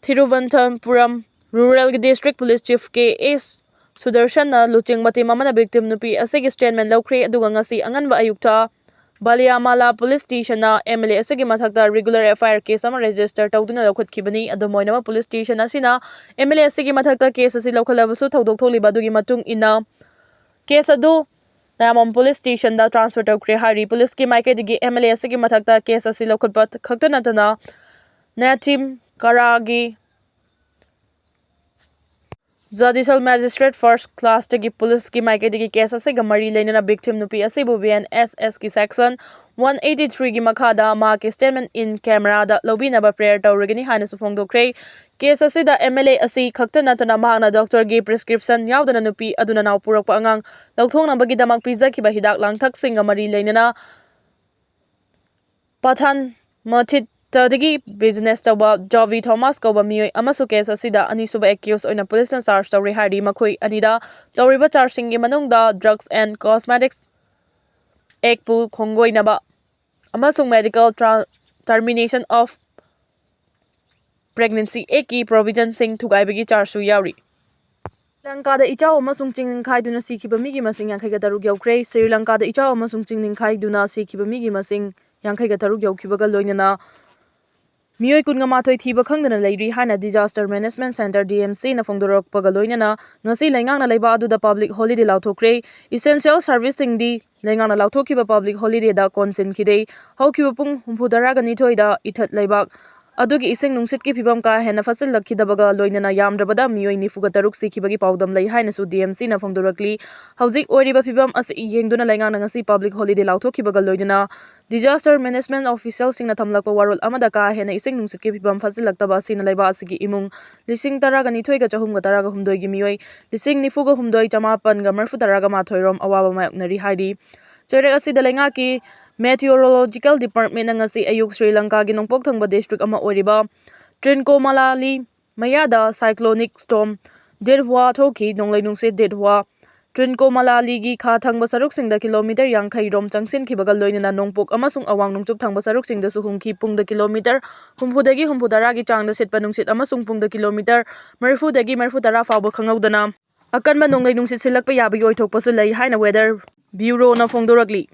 ꯊꯤꯔꯨꯚꯟꯊꯄꯨꯔꯝ Ruralꯒꯤ District Police Chief ꯀꯦ ꯑꯦꯁ ꯁꯨꯗꯔꯁꯟꯅ ꯂꯨꯆꯤꯡꯕ team ꯑꯃꯅ victim ꯅꯨꯄꯤ ꯑꯁꯤꯒꯤ statement ꯂꯧꯈ꯭ꯔꯦ, ꯑꯗꯨꯒ ꯉꯁꯤ ꯑꯉꯟꯕ ꯑꯌꯨꯛꯇ ꯕꯥꯂꯤꯌꯥꯃꯥꯂꯥ Police Stationꯅ MLA ꯑꯁꯤꯒꯤ ꯃꯊꯛꯇ regular FIR case ꯑꯃ register ꯇꯧꯗꯨꯅ ꯂꯧꯈꯠꯈꯤꯕꯅꯤ꯫ ꯑꯗꯨꯝ ꯑꯣꯏꯅꯃꯛ, police station ꯑꯁꯤꯅ MLA ꯑꯁꯤꯒꯤ ꯃꯊꯛꯇ case ꯑꯁꯤ ꯂꯧꯈꯠꯂꯕꯁꯨ, ꯊꯧꯗꯣꯛ ꯊꯣꯛꯂꯤꯕ ꯑꯗꯨꯒꯤ ꯃꯇꯨꯡ ꯏꯟꯅ case ꯑꯗꯨ ꯅꯌꯥꯃꯝ Police Stationꯗ transfer ꯇꯧꯈ꯭ꯔꯦ ꯍꯥꯏꯔꯤ꯫ Policeꯀꯤ ꯃꯥꯏꯀꯩꯗꯒꯤ MLA ꯑꯁꯤꯒꯤ ꯃꯊꯛꯇ case ꯑꯁꯤ ꯂꯧꯈꯠꯄ ꯈꯛꯇ ꯅꯠꯇꯅ ꯅꯌꯥꯊꯤꯝ ꯀꯔꯥꯒꯤ Judicial Magistrate First Classꯇꯒꯤ policeꯀꯤ ꯃꯥꯏꯀꯩꯗꯒꯤ case ꯑꯁꯤꯒ ꯃꯔꯤ ꯂꯩꯅꯅ victim ꯅꯨꯄꯤ ꯑꯁꯤꯕꯨ BNSSꯀꯤ section one eighty threeꯒꯤ ꯃꯈꯥꯗ ꯃꯍꯥꯛꯀꯤ statement in cameraꯗ ꯂꯧꯕꯤꯅꯕ prayer ꯇꯧꯔꯒꯅꯤ ꯍꯥꯏꯅꯁꯨ ꯐꯣꯡꯗꯣꯛꯈ꯭ꯔꯦ꯫ Case ꯑꯁꯤꯗ MLA ꯑꯁꯤ ꯈꯛꯇ ꯅꯠꯇꯅ ꯃꯍꯥꯛꯅ doctorꯒꯤ prescription ꯌꯥꯎꯗꯅ ꯅꯨꯄꯤ ꯑꯗꯨꯅ ꯅꯥꯎ ꯄꯨꯔꯛꯄ ꯑꯉꯥꯡ ꯂꯧꯊꯣꯛꯅꯕꯒꯤꯗꯃꯛ ꯄꯤꯖꯈꯤꯕ ꯍꯤꯗꯥꯛ ꯂꯥꯡꯊꯛꯁꯤꯡꯒ ꯃꯔꯤ ꯂꯩꯅꯅ ꯄꯊꯥꯟ ꯃꯊꯤꯠꯇꯗꯒꯤ business ꯇꯧꯕ ꯖꯣꯕꯤ ꯊꯣꯃꯥꯁ ꯀꯧꯕ ꯃꯤꯑꯣꯏ ꯑꯃꯁꯨ case ꯑꯁꯤꯗ ꯑꯅꯤꯁꯨꯕ accused ꯑꯣꯏꯅ policeꯅ charge ꯇꯧꯔꯦ ꯍꯥꯏꯔꯤ꯫ ꯃꯈꯣꯏ ꯑꯅꯤꯗ ꯇꯧꯔꯤꯕ chargeꯁꯤꯡꯒꯤ ꯃꯅꯨꯡꯗ drugs and cosmetics ꯑꯦꯛꯄꯨ ꯈꯣꯡꯒꯣꯏꯅꯕ ꯑꯃꯁꯨꯡ medical tra-, termination of pregnancy ꯑꯦꯛꯀꯤ provisionꯁꯤꯡ ꯊꯨꯒꯥꯏꯕꯒꯤ chargeꯁꯨ ꯌꯥꯎꯔꯤ꯫ ꯁ꯭ꯔꯤ ꯂꯪꯀꯥꯗ ꯏꯆꯥꯎ ꯑꯃꯁꯨꯡ ꯆꯤꯡ ꯅꯤꯡꯈꯥꯏꯗꯨꯅ ꯁꯤꯈꯤꯕ ꯃꯤꯒꯤ ꯃꯁꯤꯡ ꯌꯥꯡꯈꯩꯒ ꯇꯔꯨꯛ ꯌꯧꯈ꯭ꯔꯦ꯫ ꯁ꯭ꯔꯤ ꯂꯪꯀꯥꯗ ꯏꯆꯥꯎ ꯑꯃꯁꯨꯡ ꯆꯤꯡ ꯅꯤꯡꯈꯥꯏꯗꯨꯅ ꯁꯤꯈꯤꯕ ꯃꯤꯒꯤ ꯃꯁꯤꯡ ꯌꯥꯡꯈꯩꯒ ꯇꯔꯨꯛ ꯌꯧꯈꯤꯕꯒ ꯂꯣꯏꯅꯅ ꯃꯤꯑꯣꯏ ꯀꯨꯟꯒ ꯃꯥꯊꯣꯏ ꯊꯤꯕ ꯈꯪꯗꯅ ꯂꯩꯔꯤ ꯍꯥꯏꯅ Disaster Management Centre, DMCꯅ ꯐꯣꯡꯗꯣꯔꯛꯄꯒ ꯂꯣꯏꯅꯅ ꯉꯁꯤ ꯂꯩꯉꯥꯛꯅ ꯂꯩꯕꯥꯛ ꯑꯗꯨꯗ public holiday ꯂꯥꯎꯊꯣꯛꯈ꯭ꯔꯦ꯫ Essential serviceꯁꯤꯡꯗꯤ ꯂꯩꯉꯥꯛꯅ ꯂꯥꯎꯊꯣꯛꯈꯤꯕ public holidayꯗ ꯀꯣꯟꯁꯤꯟꯈꯤꯗꯦ꯫ ꯍꯧꯈꯤꯕ ꯄꯨꯡ ꯍꯨꯝꯐꯨ ꯇꯔꯥꯒ ꯅꯤꯊꯣꯏꯗ ꯏꯊꯠ ꯂꯩꯕꯥꯛ ꯑꯗꯨꯒꯤ ꯏꯁꯤꯡ ꯅꯨꯡꯁꯤꯠꯀꯤ ꯐꯤꯕꯝ ꯀꯥ ꯍꯦꯟꯅ ꯐꯠꯁꯤꯜꯂꯛꯈꯤꯗꯕꯒ ꯂꯣꯏꯅꯅ ꯌꯥꯝꯗ꯭ꯔꯕꯗ ꯃꯤꯑꯣꯏ ꯅꯤꯐꯨꯒ ꯇꯔꯨꯛ ꯁꯤꯈꯤꯕꯒꯤ ꯄꯥꯎꯗꯝ ꯂꯩ ꯍꯥꯏꯅꯁꯨ DMCꯅ ꯐꯣꯡꯗꯣꯔꯛꯂꯤ꯫ ꯍꯧꯖꯤꯛ ꯑꯣꯏꯔꯤꯕ ꯐꯤꯕꯝ ꯑꯁꯤ ꯌꯦꯡꯗꯨꯅ ꯂꯩꯉꯥꯛꯅ ꯉꯁꯤ public holiday ꯂꯥꯎꯊꯣꯛꯈꯤꯕꯒ ꯂꯣꯏꯅꯅ Disaster Management officialꯁꯤꯡꯅ ꯊꯝꯂꯛꯄ ꯋꯥꯔꯣꯜ ꯑꯃꯗ ꯀꯥ ꯍꯦꯟꯅ ꯏꯁꯤꯡ ꯅꯨꯡꯁꯤꯠꯀꯤ ꯐꯤꯕꯝ ꯐꯠꯁꯤꯜꯂꯛꯇꯕ ꯑꯁꯤꯅ ꯂꯩꯕꯥꯛ ꯑꯁꯤꯒꯤ ꯏꯃꯨꯡ ꯂꯤꯁꯤꯡ ꯇꯔꯥꯒ ꯅꯤꯊꯣꯏꯒ ꯆꯍꯨꯝꯒ ꯇꯔꯥꯒ ꯍꯨꯝꯗꯣꯏꯒꯤ ꯃꯤꯑꯣꯏ ꯂꯤꯁꯤꯡ ꯅꯤꯐꯨꯒ ꯍꯨꯝꯗꯣꯏ ꯆꯃꯥꯄꯟꯒ ꯃꯔꯤꯐꯨ ꯇꯔꯥꯒ ꯃꯥꯊꯣꯏ ꯔꯣꯝ ꯑꯋꯥꯕ ꯃꯥꯌꯣꯛꯅꯔꯤ ꯍꯥꯏꯔꯤ꯫ ꯆꯩꯔꯛ ꯑꯁꯤꯗ ꯂꯩꯉꯥꯛꯀꯤ Meteorological Departmentꯅ ꯉꯁꯤ ꯑꯌꯨꯛ ꯁ꯭ꯔꯤ ꯂꯪꯀꯥꯒꯤ ꯅꯣꯡꯄꯣꯛ ꯊꯪꯕ district ꯑꯃ ꯑꯣꯏꯔꯤꯕ ꯇ꯭ꯔꯤꯟꯀꯣꯃꯂꯥꯂꯤ ꯃꯌꯥꯗ cyclonic storm ꯗꯦꯠꯍꯨꯋꯥ ꯊꯣꯛꯈꯤ꯫ ꯅꯣꯡꯂꯩ ꯅꯨꯡꯁꯤꯠ ꯗꯦꯠꯍꯨꯋꯥ ꯇ꯭ꯔꯤꯟꯀꯣꯃꯂꯥꯂꯤꯒꯤ ꯈꯥ ꯊꯪꯕ ꯁꯔꯨꯛꯁꯤꯡꯗ kilometre ꯌꯥꯡꯈꯩ ꯔꯣꯝ ꯆꯪꯁꯤꯟꯈꯤꯕꯒ ꯂꯣꯏꯅꯅ ꯅꯣꯡꯄꯣꯛ ꯑꯃꯁꯨꯡ ꯑꯋꯥꯡ ꯅꯣꯡꯆꯨꯞ ꯊꯪꯕ ꯁꯔꯨꯛꯁꯤꯡꯗꯁꯨ ꯍꯨꯝꯈꯤ꯫ ꯄꯨꯡꯗ kilometre ꯍꯨꯝꯐꯨꯗꯒꯤ ꯍꯨꯝꯐꯨ ꯇꯔꯥꯒꯤ ꯆꯥꯡꯗ ꯁꯤꯠꯄ ꯅꯨꯡꯁꯤꯠ ꯑꯃꯁꯨꯡ ꯄꯨꯡꯗ kilometre ꯃꯔꯤꯐꯨꯗꯒꯤ ꯃꯔꯤꯐꯨ ꯇꯔꯥ ꯐꯥꯎꯕ ꯈꯪꯍꯧꯗꯅ ꯑꯀꯟꯕ ꯅꯣꯡꯂꯩ ꯅꯨꯡꯁꯤꯠ ꯁꯤꯜꯂꯛꯄ ꯌꯥꯕꯒꯤ ꯑꯣꯏꯊꯣꯛꯄꯁꯨ ꯂꯩ ꯍꯥꯏꯅ Weather Bureauꯅ ꯐꯣꯡꯗꯣꯔꯛꯂꯤ꯫